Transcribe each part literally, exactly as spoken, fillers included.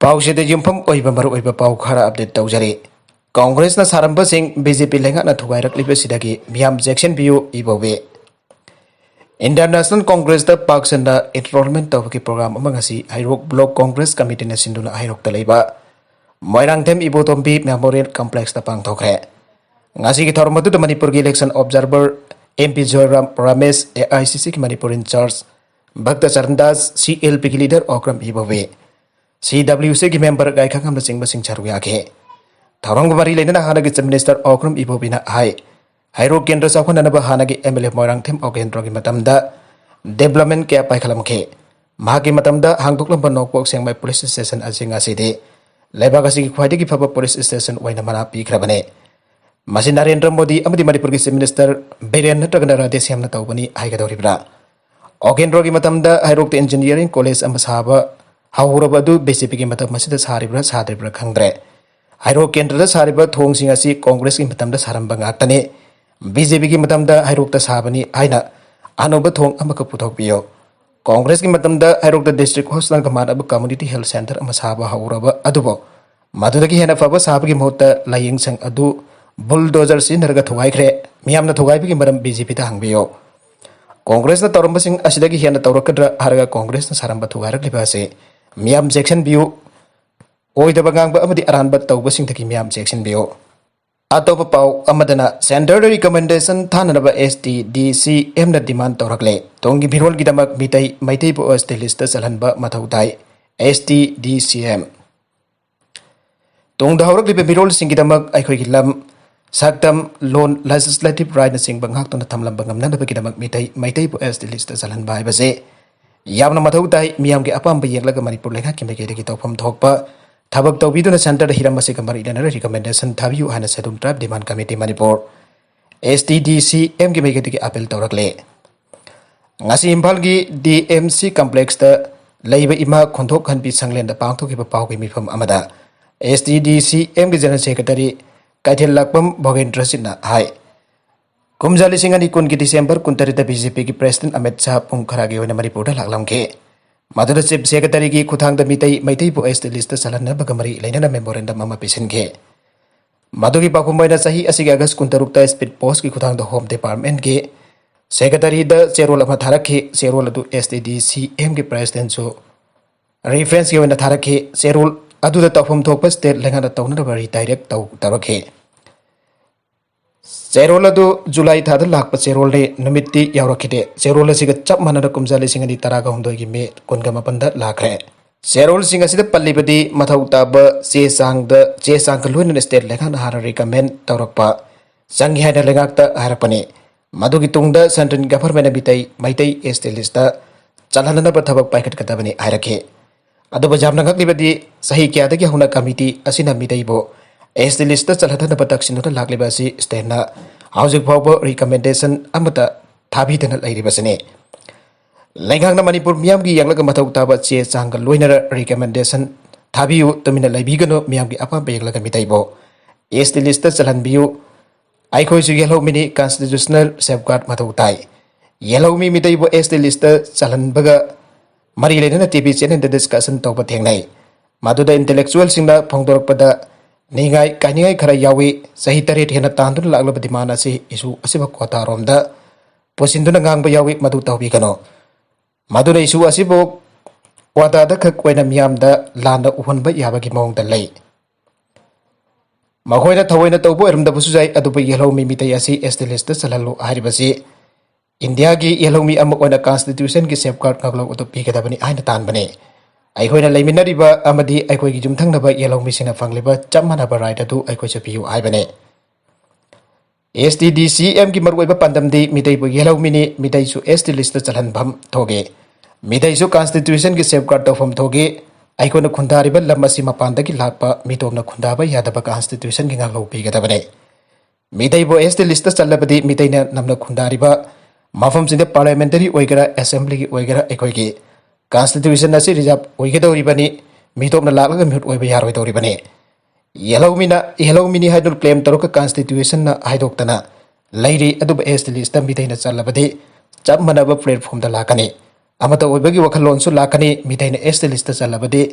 ꯄꯥꯎꯁꯤꯗ ꯌꯨꯝꯐꯝ ꯑꯣꯏꯕ ꯃꯔꯨꯑꯣꯏꯕ ꯄꯥꯎ ꯈꯔ ꯑꯞꯗꯦꯠ ꯇꯧꯖꯔꯤ꯫ ꯀꯣꯡꯒ꯭ꯔꯦꯁꯅ ꯁꯥꯔꯝꯕꯁꯤꯡ ꯕꯤ ꯖꯦ ꯄꯤ ꯂꯩꯉꯥꯛꯅ ꯊꯨꯒꯥꯏꯔꯛꯂꯤꯕꯁꯤꯗꯒꯤ ꯃꯤꯌꯥꯝ ꯆꯦꯛꯁꯤꯟꯕꯤꯌꯨ ꯏꯕꯣꯕꯤ꯫ ꯏꯟꯇꯔꯅꯦꯁꯅꯦꯜ ꯀꯣꯡꯒ꯭ꯔꯦꯁꯇ ꯄꯥꯛ ꯁꯟꯅ ꯑꯦꯟꯔꯣꯜꯃꯦꯟ ꯇꯧꯕꯒꯤ ꯄ꯭ꯔꯣꯒ꯭ꯔꯥꯝ ꯑꯃ ꯉꯁꯤ ꯍꯩꯔꯣꯛ ꯕ꯭ꯂꯣꯛ ꯀꯣꯡꯒ꯭ꯔꯦꯁ ꯀꯃꯤꯇꯤꯅ ꯁꯤꯟꯗꯨꯅ ꯍꯩꯔꯣꯛꯇ ꯂꯩꯕ ꯃꯣꯏꯔꯥꯡꯊꯦꯝ ꯏꯕꯣꯇꯣꯝꯕꯤ ꯃꯦꯃꯣꯔꯤꯌꯦꯜ ꯀꯝꯄ꯭ꯂꯦꯛꯁꯇ ꯄꯥꯡꯊꯣꯛꯈ꯭ꯔꯦ꯫ ꯉꯁꯤꯒꯤ ꯊꯧꯔꯝ ꯑꯗꯨꯗ ꯃꯅꯤꯄꯨꯔꯒꯤ election observer M P Joyram Ramesh, A I C ꯁꯤꯒꯤ Manipur incharge Bhakta Charan Das, C L ꯄꯤꯒꯤ ꯂꯤꯗꯔ ꯑꯣꯀ꯭ꯔꯝ ꯏꯕꯣꯕꯤ, ꯁꯤ ꯗꯕ꯭ꯂꯤꯌꯨ ꯁꯤꯒꯤ ꯃꯦꯝꯕꯔ ꯒꯥꯏꯈꯪꯉꯝꯅꯆꯤꯡꯕꯁꯤꯡ ꯁꯔꯨꯛ ꯌꯥꯈꯤ꯫ ꯊꯧꯔꯝꯒ ꯃꯔꯤ ꯂꯩꯅꯅ ꯍꯥꯟꯅꯒꯤ ꯆꯤꯐ ꯃꯤꯅꯤꯁꯇꯔ ꯑꯣꯀ꯭ꯔꯝ ꯏꯕꯣꯕꯤꯅ ꯍꯥꯏ, ꯍꯩꯔꯣꯛ ꯀꯦꯟꯗ꯭ꯔ ꯆꯥꯎꯈꯠꯅꯅꯕ ꯍꯥꯟꯅꯒꯤ ꯑꯦꯝ ꯑꯦꯜ ꯑꯦ ꯃꯣꯏꯔꯥꯡꯊꯦꯝ ꯑꯣꯀꯦꯟꯗ꯭ꯔꯣꯒꯤ ꯃꯇꯝꯗ ꯗꯤꯕ꯭ꯂꯞꯃꯦꯟ ꯀꯌꯥ ꯄꯥꯏꯈꯠꯂꯝꯈꯤ꯫ ꯃꯍꯥꯛꯀꯤ ꯃꯇꯝꯗ ꯍꯥꯡꯗꯣꯛꯂꯝꯕ ꯅꯣꯡꯄꯣꯛ ꯁꯦꯡꯃꯥꯏ ꯄꯨꯂꯤꯁ ꯁ꯭ꯇꯦꯁꯟ ꯑꯁꯤ ꯉꯁꯤꯗꯤ ꯂꯩꯕꯥꯛ ꯑꯁꯤꯒꯤ ꯈ꯭ꯋꯥꯏꯗꯒꯤ ꯐꯕ ꯄꯨꯂꯤꯁ ꯁ꯭ꯇꯦꯁꯟ ꯑꯣꯏꯅ ꯃꯅꯥ ꯄꯤꯈ꯭ꯔꯕꯅꯤ꯫ ꯃꯁꯤ ꯅꯔꯦꯟꯗ꯭ꯔ ꯃꯣꯗꯤ ꯑꯃꯗꯤ ꯃꯅꯤꯄꯨꯔꯒꯤ ꯆꯤꯐ ꯃꯤꯅꯤꯁꯇꯔ ꯕꯤꯔꯦꯟ ꯅꯠꯇ꯭ꯔꯒ ꯔꯥꯙꯦꯁ꯭ꯌꯥꯝꯅ ꯇꯧꯕꯅꯤ ꯍꯥꯏꯒꯗꯧꯔꯤꯕ꯭ꯔꯥ? ꯑꯣꯀꯦꯟꯗ꯭ꯔꯣꯒꯤ ꯃꯇꯝꯗ ꯍꯩꯔꯣꯛꯇ ꯏꯟꯖꯤꯅꯤꯌꯥꯔꯤꯡ ꯀꯣꯂꯦꯖ ꯑꯃ ꯁꯥꯕ ꯍꯧꯔꯕ ꯑꯗꯨ ꯕꯤ ꯖꯦ ꯄꯤꯒꯤ ꯃꯇꯝ ꯑꯁꯤꯗ ꯁꯥꯔꯤꯕ꯭ꯔꯥ ꯁꯥꯗ꯭ꯔꯤꯕ꯭ꯔꯥ ꯈꯪꯗ꯭ꯔꯦ꯫ ꯍꯩꯔꯣꯛ ꯀꯦꯟꯗ꯭ꯔꯗ ꯁꯥꯔꯤꯕ ꯊꯣꯡꯁꯤꯡ ꯑꯁꯤ ꯀꯣꯡꯒ꯭ꯔꯦꯁꯀꯤ ꯃꯇꯝꯗ ꯁꯥꯔꯝꯕ ꯉꯥꯛꯇꯅꯤ꯫ ꯕꯤ ꯖꯦ ꯄꯤꯒꯤ ꯃꯇꯝꯗ ꯍꯩꯔꯣꯛꯇ ꯁꯥꯕꯅꯤ ꯍꯥꯏꯅ ꯑꯅꯧꯕ ꯊꯣꯡ ꯑꯃꯈꯛ ꯄꯨꯊꯣꯛꯄꯤꯌꯨ꯫ ꯀꯣꯡꯒ꯭ꯔꯦꯁꯀꯤ ꯃꯇꯝꯗ ꯍꯩꯔꯣꯛꯇ ꯗꯤꯁꯇ꯭ꯔꯤꯛ ꯍꯣꯁꯇꯦꯜꯒ ꯃꯥꯟꯅꯕ ꯀꯝꯃ꯭ꯌꯨꯅꯤꯇꯤ ꯍꯦꯜꯊ ꯁꯦꯟꯇꯔ ꯑꯃ ꯁꯥꯕ ꯍꯧꯔꯕ ꯑꯗꯨꯕꯨ ꯃꯗꯨꯗꯒꯤ ꯍꯦꯟꯅ ꯐꯕ ꯁꯥꯕꯒꯤ ꯃꯍꯨꯠꯇ ꯂꯥꯏꯌꯦꯡꯁꯪ ꯑꯗꯨ ꯕꯨꯜꯗꯣꯖꯔ ꯁꯤꯖꯤꯟꯅꯔꯒ ꯊꯨꯒꯥꯏꯈ꯭ꯔꯦ꯫ ꯃꯤꯌꯥꯝꯅ ꯊꯨꯒꯥꯏꯕꯒꯤ ꯃꯔꯝ ꯕꯤ ꯖꯦ ꯄꯤꯗ ꯍꯪꯕꯤꯌꯨ꯫ ꯀꯣꯡꯒ꯭ꯔꯦꯁꯅ ꯇꯧꯔꯝꯕꯁꯤꯡ ꯑꯁꯤꯗꯒꯤ ꯍꯦꯟꯅ ꯇꯧꯔꯛꯀꯗ꯭ꯔꯥ ꯍꯥꯏꯔꯒ ꯀꯣꯡꯒ꯭ꯔꯦꯁꯅ ꯁꯥꯔꯝꯕ ꯊꯨꯒꯥꯏꯔꯛꯂꯤꯕ ꯑꯁꯤ ꯃꯤꯌꯥꯝ ꯆꯦꯛꯁꯤꯟꯕꯤꯌꯨ꯫ ꯑꯣꯏꯗꯕ ꯉꯥꯡꯕ ꯑꯃꯗꯤ ꯑꯔꯥꯟꯕ ꯇꯧꯕꯁꯤꯡꯗꯒꯤ ꯃꯤꯌꯥꯝ ꯆꯦꯛꯁꯤꯟꯕꯤꯌꯨ꯫ ꯑꯇꯣꯞꯄ ꯄꯥꯎ ꯑꯃꯗꯅ ꯁꯦꯟꯇꯔꯗ ꯔꯤꯀꯃꯦꯟꯗꯦꯁꯟ ꯊꯥꯅꯅꯕ ꯑꯦꯁ ꯇꯤ ꯗꯤ ꯁꯤ ꯑꯦꯝꯅ ꯗꯤꯃꯥꯟ ꯇꯧꯔꯛꯂꯦ꯫ ꯇꯨꯡꯒꯤ ꯃꯤꯔꯣꯜꯒꯤꯗꯃꯛ ꯃꯤꯇꯩ ꯃꯩꯇꯩꯕꯨ ꯑꯦꯁ ꯇꯤ ꯂꯤꯁꯇ ꯆꯜꯍꯟꯕ ꯃꯊꯧ ꯇꯥꯏ꯫ ꯑꯦꯁ ꯇꯤ ꯗꯤ ꯁꯤ ꯑꯦꯝ꯫ ꯇꯨꯡꯗ ꯍꯧꯔꯛꯂꯤꯕ ꯃꯤꯔꯣꯜꯁꯤꯡꯒꯤꯗꯃꯛ ꯑꯩꯈꯣꯏꯒꯤ ꯂꯝ, ꯁꯛꯇꯝ, ꯂꯣꯟ, ꯂꯦꯖꯤꯁꯂꯦꯇꯤꯚ ꯔꯥꯏꯠꯅꯆꯤꯡꯕ ꯉꯥꯛꯇꯨꯅ ꯊꯝꯂꯝꯕ ꯉꯝꯅꯅꯕꯒꯤꯗꯃꯛ ꯃꯤꯇꯩ ꯃꯩꯇꯩꯕꯨ ꯑꯦꯁ ꯇꯤ ꯂꯤꯁꯇ ꯆꯜꯍꯟꯕ ꯍꯥꯏꯕꯁꯦ ꯌꯥꯝꯅ ꯃꯊꯧ ꯇꯥꯏ꯫ ꯃꯤꯌꯥꯝꯒꯤ ꯑꯄꯥꯝꯕ ꯌꯦꯡꯂꯒ ꯃꯅꯤꯄꯨꯔ ꯂꯩꯉꯥꯛꯀꯤ ꯃꯥꯏꯀꯩꯗꯒꯤ ꯇꯧꯐꯝ ꯊꯣꯛꯄ ꯊꯕꯛ ꯇꯧꯕꯤꯗꯨꯅ ꯁꯦꯟꯇꯔꯗ ꯍꯤꯔꯝ ꯑꯁꯤꯒ ꯃꯔꯤ ꯂꯩꯅꯅ ꯔꯤꯀꯃꯦꯟꯗꯦꯁꯟ ꯊꯥꯕꯤꯌꯨ ꯍꯥꯏꯅ ꯁꯦꯗꯨꯜ ꯇ꯭ꯔꯥꯏꯕ ꯗꯤꯃꯥꯟ ꯀꯃꯤꯇꯤ ꯃꯅꯤꯄꯨꯔ, ꯑꯦꯁ ꯇꯤ ꯗꯤ ꯁꯤ ꯑꯦꯝꯒꯤ ꯃꯥꯏꯀꯩꯗꯒꯤ ꯑꯥꯄꯤꯜ ꯇꯧꯔꯛꯂꯦ꯫ ꯉꯁꯤ ꯏꯝꯐꯥꯜꯒꯤ ꯗꯤ ꯑꯦꯝ ꯁꯤ ꯀꯝꯄ꯭ꯂꯦꯛꯁꯇ ꯂꯩꯕ ꯏꯃꯥ ꯈꯣꯟꯊꯣꯛ ꯍꯟꯕꯤ ꯁꯪꯂꯦꯟꯗ ꯄꯥꯡꯊꯣꯛꯈꯤꯕ ꯄꯥꯎꯒꯤ ꯃꯤꯐꯝ ꯑꯃꯗ ꯑꯦꯁ ꯇꯤ ꯗꯤ ꯁꯤ ꯑꯦꯝꯒꯤ ꯖꯦꯅꯔꯦꯜ ꯁꯦꯀ꯭ꯔꯦꯇꯔꯤ ꯀꯩꯊꯦꯜ ꯂꯥꯛꯄꯝ ꯚꯣꯒꯦꯟꯗ꯭ꯔꯖꯤꯠꯅ ꯍꯥꯏ, ꯀꯨꯝꯖꯥ ꯂꯤꯁꯤꯡ ꯑꯅꯤ ꯀꯨꯟꯒꯤ ꯗꯤꯁꯦꯝꯕꯔ ꯀꯨꯟꯇꯔꯦꯠꯇ ꯕꯤ ꯖꯦ ꯄꯤꯒꯤ ꯄ꯭ꯔꯦꯁꯤꯗꯦꯟ ꯑꯃꯤꯠ ꯁꯥꯍ ꯄꯨꯡ ꯈꯔꯒꯤ ꯑꯣꯏꯅ ꯃꯅꯤꯄꯨꯔꯗ ꯂꯥꯛꯂꯝꯈꯤ꯫ ꯃꯗꯨꯗ Chief Secretaryꯒꯤ ꯈꯨꯠꯊꯥꯡꯗ ꯃꯤꯇꯩ ꯃꯩꯇꯩꯕꯨ S T listꯇ ꯆꯜꯍꯟꯅꯕꯒ ꯃꯔꯤ ꯂꯩꯅꯅ memorandum ꯑꯃ ꯄꯤꯁꯤꯟꯈꯤ꯫ ꯃꯗꯨꯒꯤ ꯄꯥꯎꯈꯨꯝ ꯑꯣꯏꯅ ꯆꯍꯤ ꯑꯁꯤꯒꯤ August ꯀꯨꯟꯇꯔꯨꯛꯇ speed postꯀꯤ ꯈꯨꯠꯊꯥꯡꯗ Home Departmentꯀꯤ Secretaryꯗ ꯆꯦꯔꯣꯜ ꯑꯃ ꯊꯥꯔꯛꯈꯤ꯫ ꯆꯦꯔꯣꯜ ꯑꯗꯨ S T D C Mꯒꯤ Presidentꯁꯨ referenceꯀꯤ ꯑꯣꯏꯅ ꯊꯥꯔꯛꯈꯤ꯫ ꯆꯦꯔꯣꯜ ꯑꯗꯨꯗ ꯇꯧꯐꯝ ꯊꯣꯛꯄ state ꯂꯩꯉꯥꯛꯅ ꯇꯧꯅꯅꯕ redirect ꯇꯧ ꯇꯧꯔꯛꯈꯤ꯫ ꯆꯦꯔꯣꯜ ꯑꯗꯨ July ꯊꯥꯗ ꯂꯥꯛꯄ ꯆꯦꯔꯣꯜꯅꯤ꯫ ꯅꯨꯃꯤꯠꯇꯤ ꯌꯥꯎꯔꯛꯈꯤꯗꯦ꯫ ꯆꯦꯔꯣꯜ ꯑꯁꯤꯒ ꯆꯞ ꯃꯥꯟꯅꯅ ꯀꯨꯝꯖꯥ ꯂꯤꯁꯤꯡ ꯑꯅꯤ ꯇꯔꯥꯒ ꯍꯨꯝꯗꯣꯏꯒꯤ May ꯀꯨꯟꯒ ꯃꯥꯄꯟꯗ ꯂꯥꯛꯈ꯭ꯔꯦ꯫ ꯆꯦꯔꯣꯜꯁꯤꯡ ꯑꯁꯤꯗ ꯄꯜꯂꯤꯕꯗꯤ ꯃꯊꯧ ꯇꯥꯕ ꯆꯦ ꯆꯥꯡꯗ, ꯆꯦ ꯆꯥꯡꯒ ꯂꯣꯏꯅꯅ state ꯂꯩꯉꯥꯛꯅ ꯍꯥꯟꯅ recommend ꯇꯧꯔꯛꯄ ꯆꯪꯏ ꯍꯥꯏꯅ ꯂꯩꯉꯥꯛꯇ ꯍꯥꯏꯔꯛꯄꯅꯤ꯫ ꯃꯗꯨꯒꯤ ꯇꯨꯡꯗ Central Governmentꯅ Meitei, Meitei S T listꯇ ꯆꯜꯍꯟꯅꯅꯕ ꯊꯕꯛ ꯄꯥꯏꯈꯠꯀꯗꯕꯅꯤ ꯍꯥꯏꯔꯛꯈꯤ꯫ ꯑꯗꯨꯕꯨ ꯌꯥꯝꯅ ꯉꯛꯂꯤꯕꯗꯤ, ꯆꯍꯤ ꯀꯌꯥꯗꯒꯤ ꯍꯧꯅ committee ꯑꯁꯤꯅ ꯃꯤꯇꯩꯕꯨ S T listꯇ ꯆꯜꯍꯟꯅꯅꯕ ꯇꯛꯁꯤꯟꯗꯨꯅ ꯂꯥꯛꯂꯤꯕ ꯑꯁꯤ stateꯅ ꯍꯧꯖꯤꯛ ꯐꯥꯎꯕ recommendation ꯑꯃꯠꯇ ꯊꯥꯕꯤꯗꯅ ꯂꯩꯔꯤꯕꯁꯤꯅꯤ꯫ ꯂꯩꯉꯥꯛꯅ ꯃꯅꯤꯄꯨꯔ ꯃꯤꯌꯥꯝꯒꯤ ꯌꯦꯡꯂꯒ ꯃꯊꯧ ꯇꯥꯕ ꯆꯦ ꯆꯥꯡꯒ ꯂꯣꯏꯅꯅ recommendation ꯊꯥꯕꯤꯌꯨ, ꯇꯨꯃꯤꯟꯅ ꯂꯩꯕꯤꯒꯅꯨ, ꯃꯤꯌꯥꯝꯒꯤ ꯑꯄꯥꯝꯕ ꯌꯦꯡꯂꯒ ꯃꯤꯇꯩꯕꯨ S T listꯇ ꯆꯜꯍꯟꯕꯤꯌꯨ, ꯑꯩꯈꯣꯏꯁꯨ ꯌꯦꯜꯍꯧꯃꯤꯅꯤ, constitutional safeguard ꯃꯊꯧ ꯇꯥꯏ꯫ ꯌꯦꯜꯍꯧꯃꯤ ꯃꯤꯇꯩꯕꯨ S T listꯇ ꯆꯜꯍꯟꯕꯒ ꯃꯔꯤ ꯂꯩꯅꯅ T V channelꯗ discussion ꯇꯧꯕ ꯊꯦꯡꯅꯩ꯫ ꯃꯗꯨꯗ intellectualꯁꯤꯡꯅ ꯐꯣꯡꯗꯣꯔꯛꯄꯗ ꯅꯤꯡꯉꯥꯏ ꯀꯥꯏꯅꯤꯡꯉꯥꯏ ꯈꯔ ꯌꯥꯎꯏ꯫ ꯆꯍꯤ ꯇꯔꯦꯠ ꯍꯦꯟꯅ ꯇꯥꯟꯗꯨꯅ ꯂꯥꯛꯂꯕ demand ꯑꯁꯤ issue ꯑꯁꯤꯕꯨ quotaꯔꯣꯝꯗ ꯄꯨꯁꯤꯟꯗꯨꯅ ꯉꯥꯡꯕ ꯌꯥꯎꯏ꯫ ꯃꯗꯨ ꯇꯧꯕꯤꯒꯅꯨ꯫ ꯃꯗꯨꯅ issue ꯑꯁꯤꯕꯨ quotaꯗ ꯈꯛ ꯑꯣꯏꯅ ꯃꯤꯌꯥꯝꯗ ꯂꯥꯟꯅ ꯎꯍꯟꯕ ꯌꯥꯕꯒꯤ ꯃꯑꯣꯡꯗ ꯂꯩ꯫ ꯃꯈꯣꯏꯅ ꯊꯑꯣꯏꯅ ꯇꯧꯕ ꯑꯣꯏꯔꯝꯗꯕꯁꯨ ꯌꯥꯏ, ꯑꯗꯨꯕꯨ ꯌꯦꯜꯍꯧꯃꯤ ꯃꯤꯇꯩ ꯑꯁꯤ S T listꯇ ꯆꯜꯍꯜꯂꯨ ꯍꯥꯏꯔꯤꯕꯁꯤ ꯏꯟꯗꯤꯌꯥꯒꯤ ꯌꯦꯜꯍꯧꯃꯤ ꯑꯃ ꯑꯣꯏꯅ constitutionꯒꯤ safeguard ꯉꯥꯛꯂꯧ ꯑꯗꯨ ꯄꯤꯒꯗꯕꯅꯤ ꯍꯥꯏꯅ ꯇꯥꯟꯕꯅꯤ꯫ ꯑꯩꯈꯣꯏꯅ ꯂꯩꯃꯤꯟꯅꯔꯤꯕ ꯑꯃꯗꯤ ꯑꯩꯈꯣꯏꯒꯤ ꯌꯨꯝꯊꯪꯅꯕ ꯌꯦꯜꯍꯧꯃꯤꯁꯤꯡꯅ ꯐꯪꯂꯤꯕ ꯆꯞ ꯃꯥꯟꯅꯕ right ꯑꯗꯨ ꯑꯩꯈꯣꯏꯁꯨ ꯄꯤꯌꯨ ꯍꯥꯏꯕꯅꯤ꯫ S T D C Mꯒꯤ ꯃꯔꯨꯑꯣꯏꯕ ꯄꯥꯟꯗꯝꯗꯤ ꯃꯤꯇꯩꯕꯨ ꯌꯦꯜꯍꯧꯃꯤꯅꯤ, ꯃꯤꯇꯩꯁꯨ S T listꯇ ꯆꯜꯍꯟꯐꯝ ꯊꯣꯛꯏ꯫ ꯃꯤꯇꯩꯁꯨ constitutionꯒꯤ safeguard ꯇꯧꯐꯝ ꯊꯣꯛꯏ꯫ ꯑꯩꯈꯣꯏꯅ ꯈꯨꯟꯗꯥꯔꯤꯕ ꯂꯝ ꯑꯁꯤ ꯃꯄꯥꯟꯗꯒꯤ ꯂꯥꯛꯄ ꯃꯤꯇꯣꯞꯅ ꯈꯨꯟꯗꯥꯕ ꯌꯥꯗꯕ constitutionꯒꯤ ꯉꯥꯛꯂꯧ ꯄꯤꯒꯗꯕꯅꯤ꯫ ꯃꯤꯇꯩꯕꯨ S T listꯇ ꯆꯜꯂꯕꯗꯤ ꯃꯤꯇꯩꯅ ꯅꯝꯅ ꯈꯨꯟꯗꯥꯔꯤꯕ ꯃꯐꯝꯁꯤꯡꯗ parliamentary ꯑꯣꯏꯒꯦꯔꯥ, assemblyꯒꯤ ꯑꯣꯏꯒꯦꯔꯥ, ꯑꯩꯈꯣꯏꯒꯤ constitution ꯑꯁꯤ reserve ꯑꯣꯏꯒꯗꯧꯔꯤꯕꯅꯤ꯫ ꯃꯤꯇꯣꯞꯅ ꯂꯥꯛꯂꯒ ꯃꯤꯍꯨꯠ ꯑꯣꯏꯕ ꯌꯥꯔꯣꯏꯗꯧꯔꯤꯕꯅꯤ꯫ ꯌꯦꯜꯍꯧꯃꯤꯅ ꯌꯦꯜꯍꯧꯃꯤꯅꯤ ꯍꯥꯏꯗꯨꯅ claim ꯇꯧꯔꯒ constitutionꯅ ꯍꯥꯏꯗꯣꯛꯇꯅ ꯂꯩꯔꯤ, ꯑꯗꯨꯕꯨ S T listꯇ ꯃꯤꯇꯩꯅ ꯆꯜꯂꯕꯗꯤ ꯆꯞ ꯃꯥꯟꯅꯕ platformꯗ ꯂꯥꯛꯀꯅꯤ꯫ ꯑꯃꯠꯇ ꯑꯣꯏꯕꯒꯤ ꯋꯥꯈꯜꯂꯣꯟꯁꯨ ꯂꯥꯛꯀꯅꯤ꯫ ꯃꯤꯇꯩꯅ ꯑꯦꯁ ꯇꯤ ꯂꯤꯁꯇ ꯆꯜꯂꯕꯗꯤ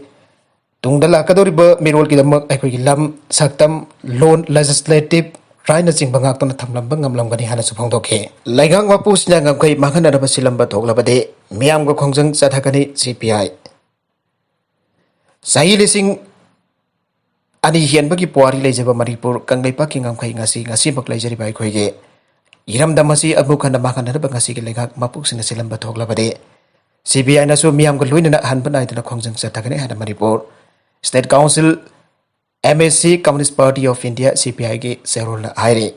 ꯇꯨꯡꯗ ꯂꯥꯛꯀꯗꯧꯔꯤꯕ ꯃꯤꯔꯣꯜꯒꯤꯗꯃꯛ ꯑꯩꯈꯣꯏꯒꯤ ꯂꯝ, ꯁꯛꯇꯝ, ꯂꯣꯟ, ꯂꯦꯖꯤꯁꯂꯦꯇꯤꯚ ꯔꯥꯏꯠꯅꯆꯤꯡꯕ ꯉꯥꯛꯇꯨꯅ ꯊꯝꯂꯝꯕ ꯉꯝꯂꯝꯒꯅꯤ ꯍꯥꯏꯅꯁꯨ ꯐꯣꯡꯗꯣꯛꯈꯤ꯫ ꯂꯩꯉꯥꯛ ꯃꯄꯨꯁꯤꯡꯅ ꯉꯝꯈꯩ ꯃꯥꯡꯍꯟꯅꯅꯕ ꯁꯤꯜꯂꯝꯕ ꯊꯣꯛꯂꯕꯗꯤ ꯃꯤꯌꯥꯝꯒ ꯈꯣꯡꯖꯪ ꯆꯠꯊꯒꯅꯤ, ꯁꯤ ꯄꯤ ꯑꯥꯏ꯫ ꯆꯍꯤ ꯂꯤꯁꯤꯡ ꯑꯅꯤ ꯍꯦꯟꯕꯒꯤ ꯄꯨꯋꯥꯔꯤ ꯂꯩꯖꯕ ꯃꯅꯤꯄꯨꯔ ꯀꯪꯂꯩꯄꯥꯛꯀꯤ ꯉꯝꯈꯩ ꯉꯁꯤ, ꯉꯁꯤꯃꯛ ꯂꯩꯖꯔꯤꯕ ꯑꯩꯈꯣꯏꯒꯤ ꯏꯔꯝꯗꯝ ꯑꯁꯤ ꯑꯃꯨꯛ ꯍꯟꯅ ꯃꯥꯡꯍꯟꯅꯅꯕ ꯉꯁꯤꯒꯤ ꯂꯩꯉꯥꯛ ꯃꯄꯨꯁꯤꯡꯅ ꯁꯤꯜꯂꯝꯕ ꯊꯣꯛꯂꯕꯗꯤ ꯁꯤ ꯄꯤ ꯑꯥꯏꯅꯁꯨ ꯃꯤꯌꯥꯝꯒ ꯂꯣꯏꯅꯅ ꯍꯟꯕ ꯅꯥꯏꯗꯅ ꯈꯣꯡꯖꯪ ꯆꯠꯊꯒꯅꯤ ꯍꯥꯏꯅ Manipur state council, M S C, communist party of India, ꯁꯤ ꯄꯤ ꯑꯥꯏꯒꯤ ꯆꯦꯔꯣꯜꯅ ꯍꯥꯏꯔꯤ꯫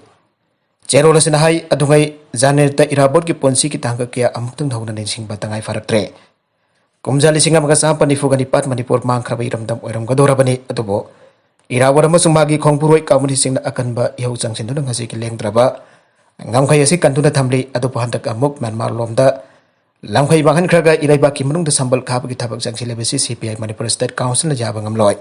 ꯆꯦꯔꯣꯜ ꯑꯁꯤꯅ ꯍꯥꯏ, ꯑꯗꯨꯉꯩ ꯖꯥꯅꯦꯇ ꯏꯔꯥꯕꯣꯠꯀꯤ ꯄꯨꯟꯁꯤꯒꯤ ꯇꯥꯡꯀꯛ ꯀꯌꯥ ꯑꯃꯨꯛꯇꯪ ꯍꯧꯅ ꯅꯤꯡꯁꯤꯡꯕ ꯇꯉꯥꯏ ꯐꯔꯛꯇ꯭ꯔꯦ꯫ ꯀꯨꯝꯖꯥ ꯂꯤꯁꯤꯡ ꯑꯃꯒ ꯆꯥꯃꯥꯄꯟ ꯅꯤꯐꯨꯒ ꯅꯤꯄꯥꯟ ꯃꯅꯤꯄꯨꯔ ꯃꯥꯡꯈ꯭ꯔꯕ ꯏꯔꯝꯗꯝ ꯑꯣꯏꯔꯝꯒꯗꯧꯔꯕꯅꯤ꯫ ꯑꯗꯨꯕꯨ ꯏꯔꯥꯕꯣꯠ ꯑꯃꯁꯨꯡ ꯃꯥꯒꯤ ꯈꯣꯡꯕꯨꯔꯣꯏ ꯀꯝꯃꯨꯅꯤꯁꯁꯤꯡꯅ ꯑꯀꯟꯕ ꯏꯍꯧ ꯆꯪꯁꯤꯟꯗꯨꯅ ꯉꯁꯤꯒꯤ ꯂꯦꯡꯗ꯭ꯔꯕ ꯉꯝꯈꯩ ꯑꯁꯤ ꯀꯟꯗꯨꯅ ꯊꯝꯂꯤ꯫ ꯑꯗꯨꯕꯨ ꯍꯟꯗꯛ ꯑꯃꯨꯛ ꯃ꯭ꯌꯥꯟꯃꯥꯔ ꯂꯣꯝꯗ ꯂꯝꯈꯩ ꯃꯥꯡꯍꯟꯈ꯭ꯔꯒ ꯏꯔꯩꯕꯥꯛꯀꯤ ꯃꯅꯨꯡꯗ ꯁꯝꯕꯜ ꯈꯥꯕꯒꯤ ꯊꯕꯛ ꯆꯪꯁꯤꯜꯂꯤꯕꯁꯤ ꯁꯤ ꯄꯤ ꯑꯥꯏ ꯃꯅꯤꯄꯨꯔ ꯁ꯭ꯇꯦꯠ ꯀꯥꯎꯟꯁꯤꯜꯅ ꯌꯥꯕ ꯉꯝꯂꯣꯏ꯫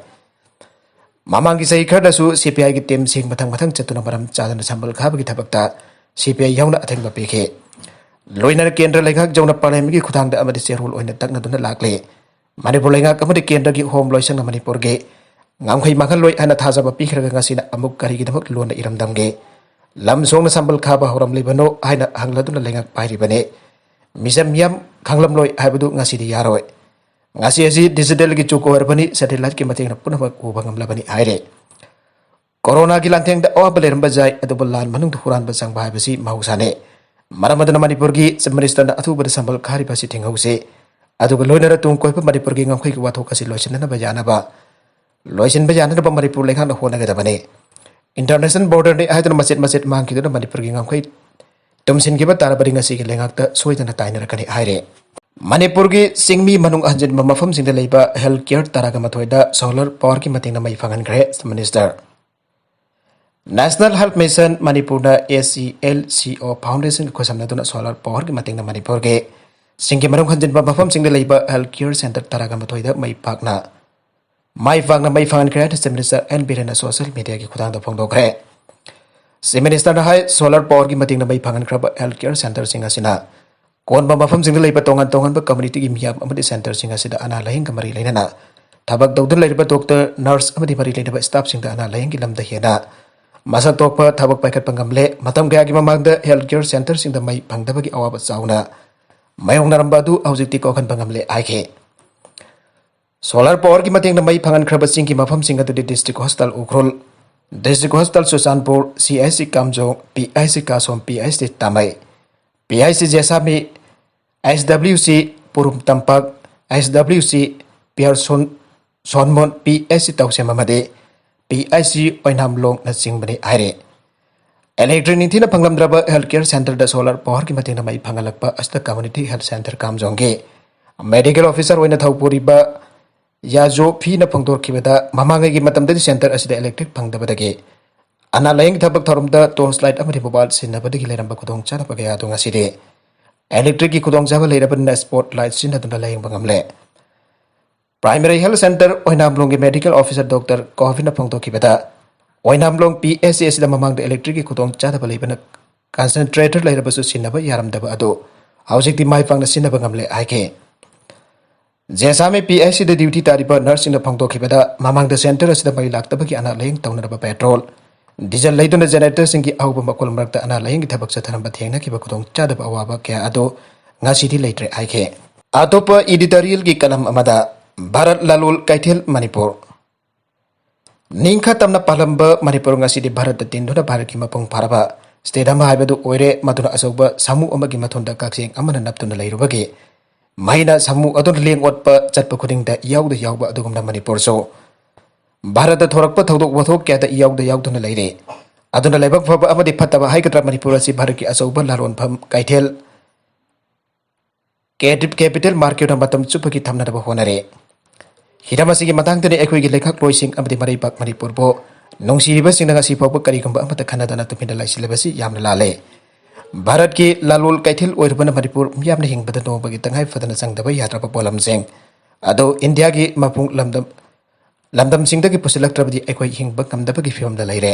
ꯃꯃꯥꯡꯒꯤ ꯆꯍꯤ ꯈꯔꯗꯁꯨ ꯁꯤ ꯄꯤ ꯑꯥꯏꯒꯤ ꯇꯤꯝꯁꯤꯡ ꯃꯊꯪ ꯃꯊꯪ ꯆꯠꯇꯨꯅ ꯃꯔꯝ ꯆꯥꯗꯅ ꯁꯝꯕꯜ ꯈꯥꯕꯒꯤ ꯊꯕꯛꯇ ꯁꯤ ꯄꯤ ꯑꯥꯏ ꯌꯥꯎꯅ ꯑꯊꯤꯡꯕ ꯄꯤꯈꯤ꯫ ꯂꯣꯏꯅꯅ ꯀꯦꯟꯗ꯭ꯔ ꯂꯩꯉꯥꯛ ꯌꯧꯅ ꯄꯥꯔꯂꯤꯌꯥꯃꯦꯟꯒꯤ ꯈꯨꯠꯊꯥꯡꯗ ꯑꯃꯗꯤ ꯆꯦꯔꯣꯜ ꯑꯣꯏꯅ ꯇꯛꯅꯗꯨꯅ ꯂꯥꯛꯂꯤ꯫ ꯃꯅꯤꯄꯨꯔ ꯂꯩꯉꯥꯛ ꯑꯃꯗꯤ ꯀꯦꯟꯗ꯭ꯔꯒꯤ ꯍꯣꯝ ꯂꯣꯏꯁꯪꯅ ꯃꯅꯤꯄꯨꯔꯒꯤ ꯉꯝꯈꯩ ꯃꯥꯡꯍꯜꯂꯣꯏ ꯍꯥꯏꯅ ꯊꯥꯖꯕ ꯄꯤꯈ꯭ꯔꯒ ꯉꯁꯤꯅ ꯑꯃꯨꯛ ꯀꯔꯤꯒꯤꯗꯃꯛ ꯂꯣꯟꯅ ꯏꯔꯝꯗꯝꯒꯤ ꯂꯝ ꯁꯣꯡꯅ ꯁꯝꯕꯜ ꯈꯥꯕ ꯍꯧꯔꯝꯂꯤꯕꯅꯣ ꯍꯥꯏꯅ ꯍꯪꯂꯗꯨꯅ ꯂꯩꯉꯥꯛ ꯄꯥꯏꯔꯤꯕꯅꯤ꯫ ꯃꯤꯆꯝ ꯃꯤꯌꯥꯝ ꯈꯪꯂꯝꯂꯣꯏ ꯍꯥꯏꯕꯗꯨ ꯉꯁꯤꯗꯤ ꯌꯥꯔꯣꯏ꯫ ꯉꯁꯤ ꯑꯁꯤ ꯗꯤꯖꯤꯇꯦꯜꯒꯤ ꯖꯨꯒ ꯑꯣꯏꯔꯕꯅꯤ, ꯁꯦꯇꯦꯂꯥꯏꯠꯀꯤ ꯃꯇꯦꯡꯅ ꯄꯨꯝꯅꯃꯛ ꯎꯕ ꯉꯝꯂꯕꯅꯤ ꯍꯥꯏꯔꯦ꯫ ꯀꯣꯔꯣꯅꯥꯒꯤ ꯂꯥꯟꯊꯦꯡꯗ ꯑꯋꯥꯕ ꯂꯩꯔꯝꯕ ꯌꯥꯏ, ꯑꯗꯨꯕꯨ ꯂꯥꯟ ꯃꯅꯨꯡꯗ ꯍꯨꯔꯥꯟꯕ ꯆꯪꯕ ꯍꯥꯏꯕꯁꯤ ꯃꯍꯧꯁꯥꯅꯤ꯫ ꯃꯔꯝ ꯑꯗꯨꯅ ꯃꯅꯤꯄꯨꯔꯒꯤ ꯆꯤꯐ ꯃꯤꯅꯤꯁꯇꯔꯅ ꯑꯊꯨꯕꯗ ꯁꯝꯕꯜ ꯈꯥꯔꯤꯕ ꯑꯁꯤ ꯊꯤꯡꯍꯧꯁꯤ꯫ ꯑꯗꯨꯒ ꯂꯣꯏꯅꯅ ꯇꯨꯡ ꯀꯣꯏꯕ ꯃꯅꯤꯄꯨꯔꯒꯤ ꯉꯝꯈꯩꯒꯤ ꯋꯥꯊꯣꯛ ꯑꯁꯤ ꯂꯣꯏꯁꯤꯟꯅꯅꯕ ꯌꯥꯅꯕ, ꯂꯣꯏꯁꯤꯟꯕ ꯌꯥꯅꯅꯕ ꯃꯅꯤꯄꯨꯔ ꯂꯩꯉꯥꯛꯅ ꯍꯣꯠꯅꯒꯗꯕꯅꯤ꯫ ꯏꯟꯇꯔꯅꯦꯁꯅꯦꯜ ꯕꯣꯔꯗꯔꯅꯤ ꯍꯥꯏꯗꯨꯅ ꯃꯆꯦꯠ ꯃꯆꯦꯠ ꯃꯥꯡꯈꯤꯗꯨꯅ ꯃꯅꯤꯄꯨꯔꯒꯤ ꯉꯝꯈꯩ ꯇꯨꯝꯁꯤꯟꯈꯤꯕ ꯇꯥꯔꯕꯗꯤ ꯉꯁꯤꯒꯤ ꯂꯩꯉꯥꯛꯇ ꯁꯣꯏꯗꯅ ꯇꯥꯏꯅꯔꯛꯀꯅꯤ ꯍꯥꯏꯔꯦ꯫ ꯃꯅꯤꯄꯨꯔꯒꯤ ꯆꯤꯡꯃꯤ ꯃꯅꯨꯡ ꯍꯟꯖꯤꯟꯕ ꯃꯐꯝꯁꯤꯡꯗ ꯂꯩꯕ ꯍꯦꯜꯊ ꯀꯦꯌꯔ ꯇꯔꯥꯒ ꯃꯥꯊꯣꯏꯗ ꯁꯣꯂꯔ ꯄꯥꯋꯔꯒꯤ ꯃꯇꯦꯡꯅ ꯃꯩ ꯐꯪꯍꯟꯈ꯭ꯔꯦ, chief minister. National health mission ꯃꯅꯤꯄꯨꯔꯅ, ꯑꯦ ꯁꯤ ꯑꯦꯜ ꯁꯤ ꯑꯣ ꯐꯥꯎꯟꯗꯦꯁꯟꯒ ꯈꯨꯠꯁꯝꯅꯗꯨꯅ ꯁꯣꯂꯔ ꯄꯥꯋꯔꯒꯤ ꯃꯇꯦꯡꯅ ꯃꯅꯤꯄꯨꯔꯒꯤ ꯆꯤꯡꯒꯤ ꯃꯅꯨꯡ ꯍꯟꯖꯤꯟꯕ ꯃꯐꯝꯁꯤꯡꯗ ꯂꯩꯕ ꯍꯦꯜꯊ ꯀꯦꯌꯔ ꯁꯦꯟꯇꯔ ꯇꯔꯥꯒ ꯃꯥꯊꯣꯏꯗ ꯃꯩ ꯄꯥꯛꯅ, ꯃꯥꯏ ꯄꯥꯛꯅ ꯃꯩ ꯐꯪꯍꯟꯈ꯭ꯔꯦ ꯍꯥꯏꯅ ꯆꯤꯐ ꯃꯤꯅꯤꯁꯇꯔ ꯑꯦꯟ ꯕꯤꯔꯦꯟꯅ ꯁꯣꯁꯤꯌꯦꯜ ꯃꯤꯗꯤꯌꯥꯒꯤ ꯈꯨꯠꯊꯥꯡꯗ ꯐꯣꯡꯗꯣꯛꯈ꯭ꯔꯦ꯫ ꯆꯤꯐ ꯃꯤꯅꯤꯁꯇꯔꯅ ꯍꯥꯏ, ꯁꯣꯂꯔ ꯄꯥꯋꯔꯒꯤ ꯃꯇꯦꯡꯅ ꯃꯩ ꯐꯪꯍꯟꯈ꯭ꯔꯕ ꯍꯦꯜꯊ ꯀꯦꯌꯔ ꯁꯦꯟꯇꯔꯁꯤꯡ ꯑꯁꯤꯅ ꯄꯣꯟꯕ ꯃꯐꯝꯁꯤꯡꯗ ꯂꯩꯕ ꯇꯣꯉꯥꯟ ꯇꯣꯉꯥꯟꯕ ꯀꯝꯃ꯭ꯌꯨꯅꯤꯇꯤꯒꯤ ꯃꯤꯌꯥꯝ ꯑꯃꯗꯤ ꯁꯦꯟꯇꯔꯁꯤꯡ ꯑꯁꯤꯗ ꯑꯅꯥ ꯂꯥꯌꯦꯡꯒ ꯃꯔꯤ ꯂꯩꯅꯅ ꯊꯕꯛ ꯇꯧꯗꯨꯅ ꯂꯩꯔꯤꯕ ꯗꯣꯛꯇꯔ, ꯅꯔꯁ ꯑꯃꯗꯤ ꯃꯔꯤ ꯂꯩꯅꯕ ꯁ꯭ꯇꯥꯐꯁꯤꯡꯗ ꯑꯅꯥ ꯂꯥꯌꯦꯡꯒꯤ ꯂꯝꯗ ꯍꯦꯟꯅ ꯃꯁꯛ ꯊꯣꯛꯄ ꯊꯕꯛ ꯄꯥꯏꯈꯠꯄ ꯉꯝꯂꯦ꯫ ꯃꯇꯝ ꯀꯌꯥꯒꯤ ꯃꯃꯥꯡꯗ ꯍꯦꯜꯊ ꯀꯦꯌꯔ ꯁꯦꯟꯇꯔꯁꯤꯡꯗ ꯃꯩ ꯐꯪꯗꯕꯒꯤ ꯑꯋꯥꯕ ꯆꯥꯎꯅ ꯃꯥꯌꯣꯛꯅꯔꯝꯕ ꯑꯗꯨ ꯍꯧꯖꯤꯛꯇꯤ ꯀꯣꯛꯍꯟꯕ ꯉꯝꯂꯦ ꯍꯥꯏꯈꯤ꯫ ꯁꯣꯂꯥꯔ ꯄꯥꯋꯔꯒꯤ ꯃꯇꯦꯡꯅ ꯃꯩ ꯐꯪꯍꯟꯈ꯭ꯔꯕ ꯆꯤꯡꯒꯤ ꯃꯐꯝꯁꯤꯡ ꯑꯗꯨꯗꯤ district hospital Ukhrul, district hospital Churachandpur, ꯁꯤ ꯑꯩꯆ ꯁꯤ ꯀꯥꯝꯖꯣꯡ, P H C ꯀꯥꯁꯣꯝ, P H C ꯇꯥꯃꯩ, P H C ꯖꯦꯁꯥꯃꯤ, H W ꯁꯤ ꯄꯨꯔꯨꯝ ꯇꯝꯄꯥꯛ, ꯑꯩꯆ ꯗꯕ꯭ꯂꯤꯎ ꯁꯤ ꯄꯤꯌꯔꯁꯣꯟ, ꯁꯣꯟꯃꯣꯟ, ꯄꯤ ꯑꯩꯆ ꯁꯤ ꯇꯧꯁꯦꯝ ꯑꯃꯗꯤ ꯄꯤ ꯑꯩꯆ ꯁꯤ ꯑꯣꯏꯅꯥꯝꯂꯣꯡꯅꯆꯤꯡꯕꯅꯤ ꯍꯥꯏꯔꯤ꯫ ꯏꯂꯦꯛꯇ꯭ꯔꯤꯛ ꯅꯤꯡꯊꯤꯅ ꯐꯪꯂꯝꯗ꯭ꯔꯕ ꯍꯦꯜꯊ ꯀꯦꯌꯔ ꯁꯦꯟꯇꯔꯗ ꯁꯣꯂꯥꯔ ꯄꯥꯋꯔꯒꯤ ꯃꯇꯦꯡꯅ ꯃꯩ ꯐꯪꯍꯜꯂꯛꯄ ꯑꯁꯤꯗ ꯀꯝꯃ꯭ꯌꯨꯅꯤꯇꯤ ꯍꯦꯜꯊ ꯁꯦꯟꯇꯔ ꯀꯥꯝꯖꯣꯡꯒꯤ ꯃꯦꯗꯤꯀꯦꯜ ꯑꯣꯐꯤꯁꯔ ꯑꯣꯏꯅ ꯊꯧꯄꯨꯔꯤꯕ ꯌꯥꯖꯣ ꯐꯤꯅ ꯐꯣꯡꯗꯣꯛꯈꯤꯕꯗ, ꯃꯃꯥꯡꯉꯩꯒꯤ ꯃꯇꯝꯗꯗꯤ ꯁꯦꯟꯇꯔ ꯑꯁꯤꯗ ꯏꯂꯦꯛꯇ꯭ꯔꯤꯛ ꯐꯪꯗꯕꯗꯒꯤ ꯑꯅꯥ ꯂꯥꯌꯦꯡꯒꯤ ꯊꯕꯛ ꯊꯧꯔꯝꯗ ꯇꯣꯔꯆ ꯂꯥꯏꯠ ꯑꯃꯗꯤ ꯃꯣꯕꯥꯏꯜ ꯁꯤꯖꯤꯟꯅꯕꯗꯒꯤ ꯂꯩꯔꯝꯕ ꯈꯨꯗꯣꯡꯆꯥꯗꯕ ꯀꯌꯥ ꯑꯗꯨ ꯉꯁꯤꯗꯤ ꯏꯂꯦꯛꯇ꯭ꯔꯤꯛꯀꯤ ꯈꯨꯗꯣꯡꯆꯥꯕ ꯂꯩꯔꯕꯅꯤꯅ ꯁ꯭ꯄꯣꯠ ꯂꯥꯏꯠ ꯁꯤꯖꯤꯟꯅꯗꯨꯅ ꯂꯥꯌꯦꯡꯕ ꯉꯝꯂꯦ꯫ ꯄ꯭ꯔꯥꯏꯃꯔꯤ ꯍꯦꯜꯊ ꯁꯦꯟꯇꯔ ꯑꯣꯏꯅꯥꯝꯂꯣꯡꯒꯤ ꯃꯦꯗꯤꯀꯦꯜ ꯑꯣꯐꯤꯁꯔ ꯗꯣꯛꯇꯔ ꯀꯣꯍꯤꯅ ꯐꯣꯡꯗꯣꯛꯈꯤꯕꯗ, ꯑꯣꯏꯅꯥꯝꯂꯣꯡ ꯄꯤ ꯑꯦꯆ ꯁꯤ ꯑꯁꯤꯗ ꯃꯃꯥꯡꯗ ꯏꯂꯦꯛꯇ꯭ꯔꯤꯛꯀꯤ ꯈꯨꯗꯣꯡꯆꯥꯗꯕ ꯂꯩꯕꯅ ꯀꯟꯁꯦꯟꯇ꯭ꯔꯦꯇꯔ ꯂꯩꯔꯕꯁꯨ ꯁꯤꯖꯤꯟꯅꯕ ꯌꯥꯔꯝꯗꯕ ꯑꯗꯨ ꯍꯧꯖꯤꯛꯇꯤ ꯃꯥꯏ ꯄꯥꯛꯅ ꯁꯤꯖꯤꯟꯅꯕ ꯉꯝꯂꯦ ꯍꯥꯏꯈꯤ꯫ ꯖꯦꯁꯥꯃꯤ ꯄꯤ ꯑꯩꯆ ꯁꯤꯗ ꯗ꯭ꯌꯨꯇꯤ ꯇꯥꯔꯤꯕ ꯅꯔꯁꯁꯤꯡꯅ ꯐꯣꯡꯗꯣꯛꯈꯤꯕꯗ, ꯃꯃꯥꯡꯗ ꯁꯦꯟꯇꯔ ꯑꯁꯤꯗ ꯃꯩ ꯂꯥꯛꯇꯕꯒꯤ ꯑꯅꯥ ꯂꯥꯌꯦꯡ ꯇꯧꯅꯅꯕ ꯄꯦꯇ꯭ꯔꯣꯜ, ꯗꯤꯖꯜ ꯂꯩꯗꯨꯅ ꯖꯦꯅꯦꯔꯦꯇꯔꯁꯤꯡꯒꯤ ꯑꯍꯧꯕ ꯃꯈꯣꯜ ꯃꯔꯛꯇ ꯑꯅꯥ ꯂꯥꯌꯦꯡꯒꯤ ꯊꯕꯛ ꯆꯠꯊꯔꯝꯕ ꯊꯦꯡꯅꯈꯤꯕ ꯈꯨꯗꯣꯡꯆꯥꯗꯕ ꯑꯋꯥꯕ ꯀꯌꯥ ꯑꯗꯨ ꯉꯁꯤꯗꯤ ꯂꯩꯇ꯭ꯔꯦ ꯍꯥꯏꯈꯤ꯫ ꯑꯇꯣꯞꯄ ꯏꯗꯤꯇꯣꯔꯤꯌꯦꯜꯒꯤ ꯀꯂꯝ ꯑꯃꯗ, ꯚꯥꯔꯠ ꯂꯥꯂꯣꯜ ꯀꯩꯊꯦꯜ ꯃꯅꯤꯄꯨꯔ꯫ ꯅꯤꯡꯈꯥ ꯇꯝꯅ ꯄꯥꯜꯂꯝꯕ ꯃꯅꯤꯄꯨꯔ ꯉꯁꯤꯗꯤ ꯚꯥꯔꯠꯇ ꯇꯤꯟꯗꯨꯅ ꯚꯥꯔꯠꯀꯤ ꯃꯄꯨꯡ ꯐꯥꯔꯕ ꯁ꯭ꯇꯦꯠ ꯑꯃ ꯍꯥꯏꯕꯗꯨ ꯑꯣꯏꯔꯦ꯫ ꯃꯗꯨꯅ ꯑꯆꯧꯕ ꯁꯥꯃꯨ ꯑꯃꯒꯤ ꯃꯊꯨꯟꯗ ꯀꯛꯆꯦꯡ ꯑꯃꯅ ꯅꯞꯇꯨꯅ ꯂꯩꯔꯨꯕꯒꯤ ꯃꯍꯩꯅ ꯁꯥꯃꯨ ꯑꯗꯨꯅ ꯂꯦꯡ ꯑꯣꯠꯄ ꯆꯠꯄ ꯈꯨꯗꯤꯡꯗ ꯏꯌꯥꯎꯗ ꯌꯥꯎꯕ ꯑꯗꯨꯒꯨꯝꯅ ꯃꯅꯤꯄꯨꯔꯁꯨ ꯚꯥꯔꯠꯇ ꯊꯣꯔꯛꯄ ꯊꯧꯗꯣꯛ ꯋꯥꯊꯣꯛ ꯀꯌꯥꯗ ꯏꯌꯥꯎꯗ ꯌꯥꯎꯗꯨꯅ ꯂꯩꯔꯦ꯫ ꯑꯗꯨꯅ ꯂꯥꯏꯕꯛ ꯐꯕ ꯑꯃꯗꯤ ꯐꯠꯇꯕ ꯍꯥꯏꯒꯗ꯭ꯔꯥ, ꯃꯅꯤꯄꯨꯔ ꯑꯁꯤ ꯚꯥꯔꯠꯀꯤ ꯑꯆꯧꯕ ꯂꯥꯂꯣꯟꯐꯝ ꯀꯩꯊꯦꯜ ꯀꯦ-, ꯀꯦꯄꯤꯇꯦꯜ ꯃꯥꯔꯀꯦꯠꯅ ꯃꯇꯝ ꯆꯨꯞꯄꯒꯤ ꯊꯝꯅꯅꯕ ꯍꯣꯠꯅꯔꯦ꯫ ꯍꯤꯔꯝ ꯑꯁꯤꯒꯤ ꯃꯇꯥꯡꯗꯅꯤ ꯑꯩꯈꯣꯏꯒꯤ ꯂꯩꯉꯥꯛꯂꯣꯏꯁꯤꯡ ꯑꯃꯗꯤ ꯃꯔꯩꯕꯥꯛ ꯃꯅꯤꯄꯨꯔꯕꯨ ꯅꯨꯡꯁꯤꯔꯤꯕꯁꯤꯡꯅ ꯉꯁꯤ ꯐꯥꯎꯕ ꯀꯔꯤꯒꯨꯝꯕ ꯑꯃꯠꯇ ꯈꯟꯅꯗꯅ ꯇꯨꯃꯤꯟꯅ ꯂꯩꯁꯤꯜꯂꯕꯁꯤ ꯌꯥꯝꯅ ꯂꯥꯜꯂꯦ꯫ ꯚꯥꯔꯠꯀꯤ ꯂꯥꯂꯣꯜ ꯀꯩꯊꯦꯜ ꯑꯣꯏꯔꯨꯕꯅ ꯃꯅꯤꯄꯨꯔ ꯃꯤꯌꯥꯝꯅ ꯍꯤꯡꯕꯗ ꯅꯣꯡꯃꯒꯤ ꯇꯉꯥꯏ ꯐꯗꯅ ꯆꯪꯗꯕ ꯌꯥꯗ꯭ꯔꯕ ꯄꯣꯠꯂꯝꯁꯤꯡ ꯑꯗꯨ ꯏꯟꯗꯤꯌꯥꯒꯤ ꯃꯄꯨꯡ ꯂꯝꯗꯝ, ꯂꯝꯗꯝꯁꯤꯡꯗꯒꯤ ꯄꯨꯁꯤꯜꯂꯛꯇ꯭ꯔꯕꯗꯤ ꯑꯩꯈꯣꯏ ꯍꯤꯡꯕ ꯉꯝꯗꯕꯒꯤ ꯐꯤꯕꯝꯗ ꯂꯩꯔꯦ꯫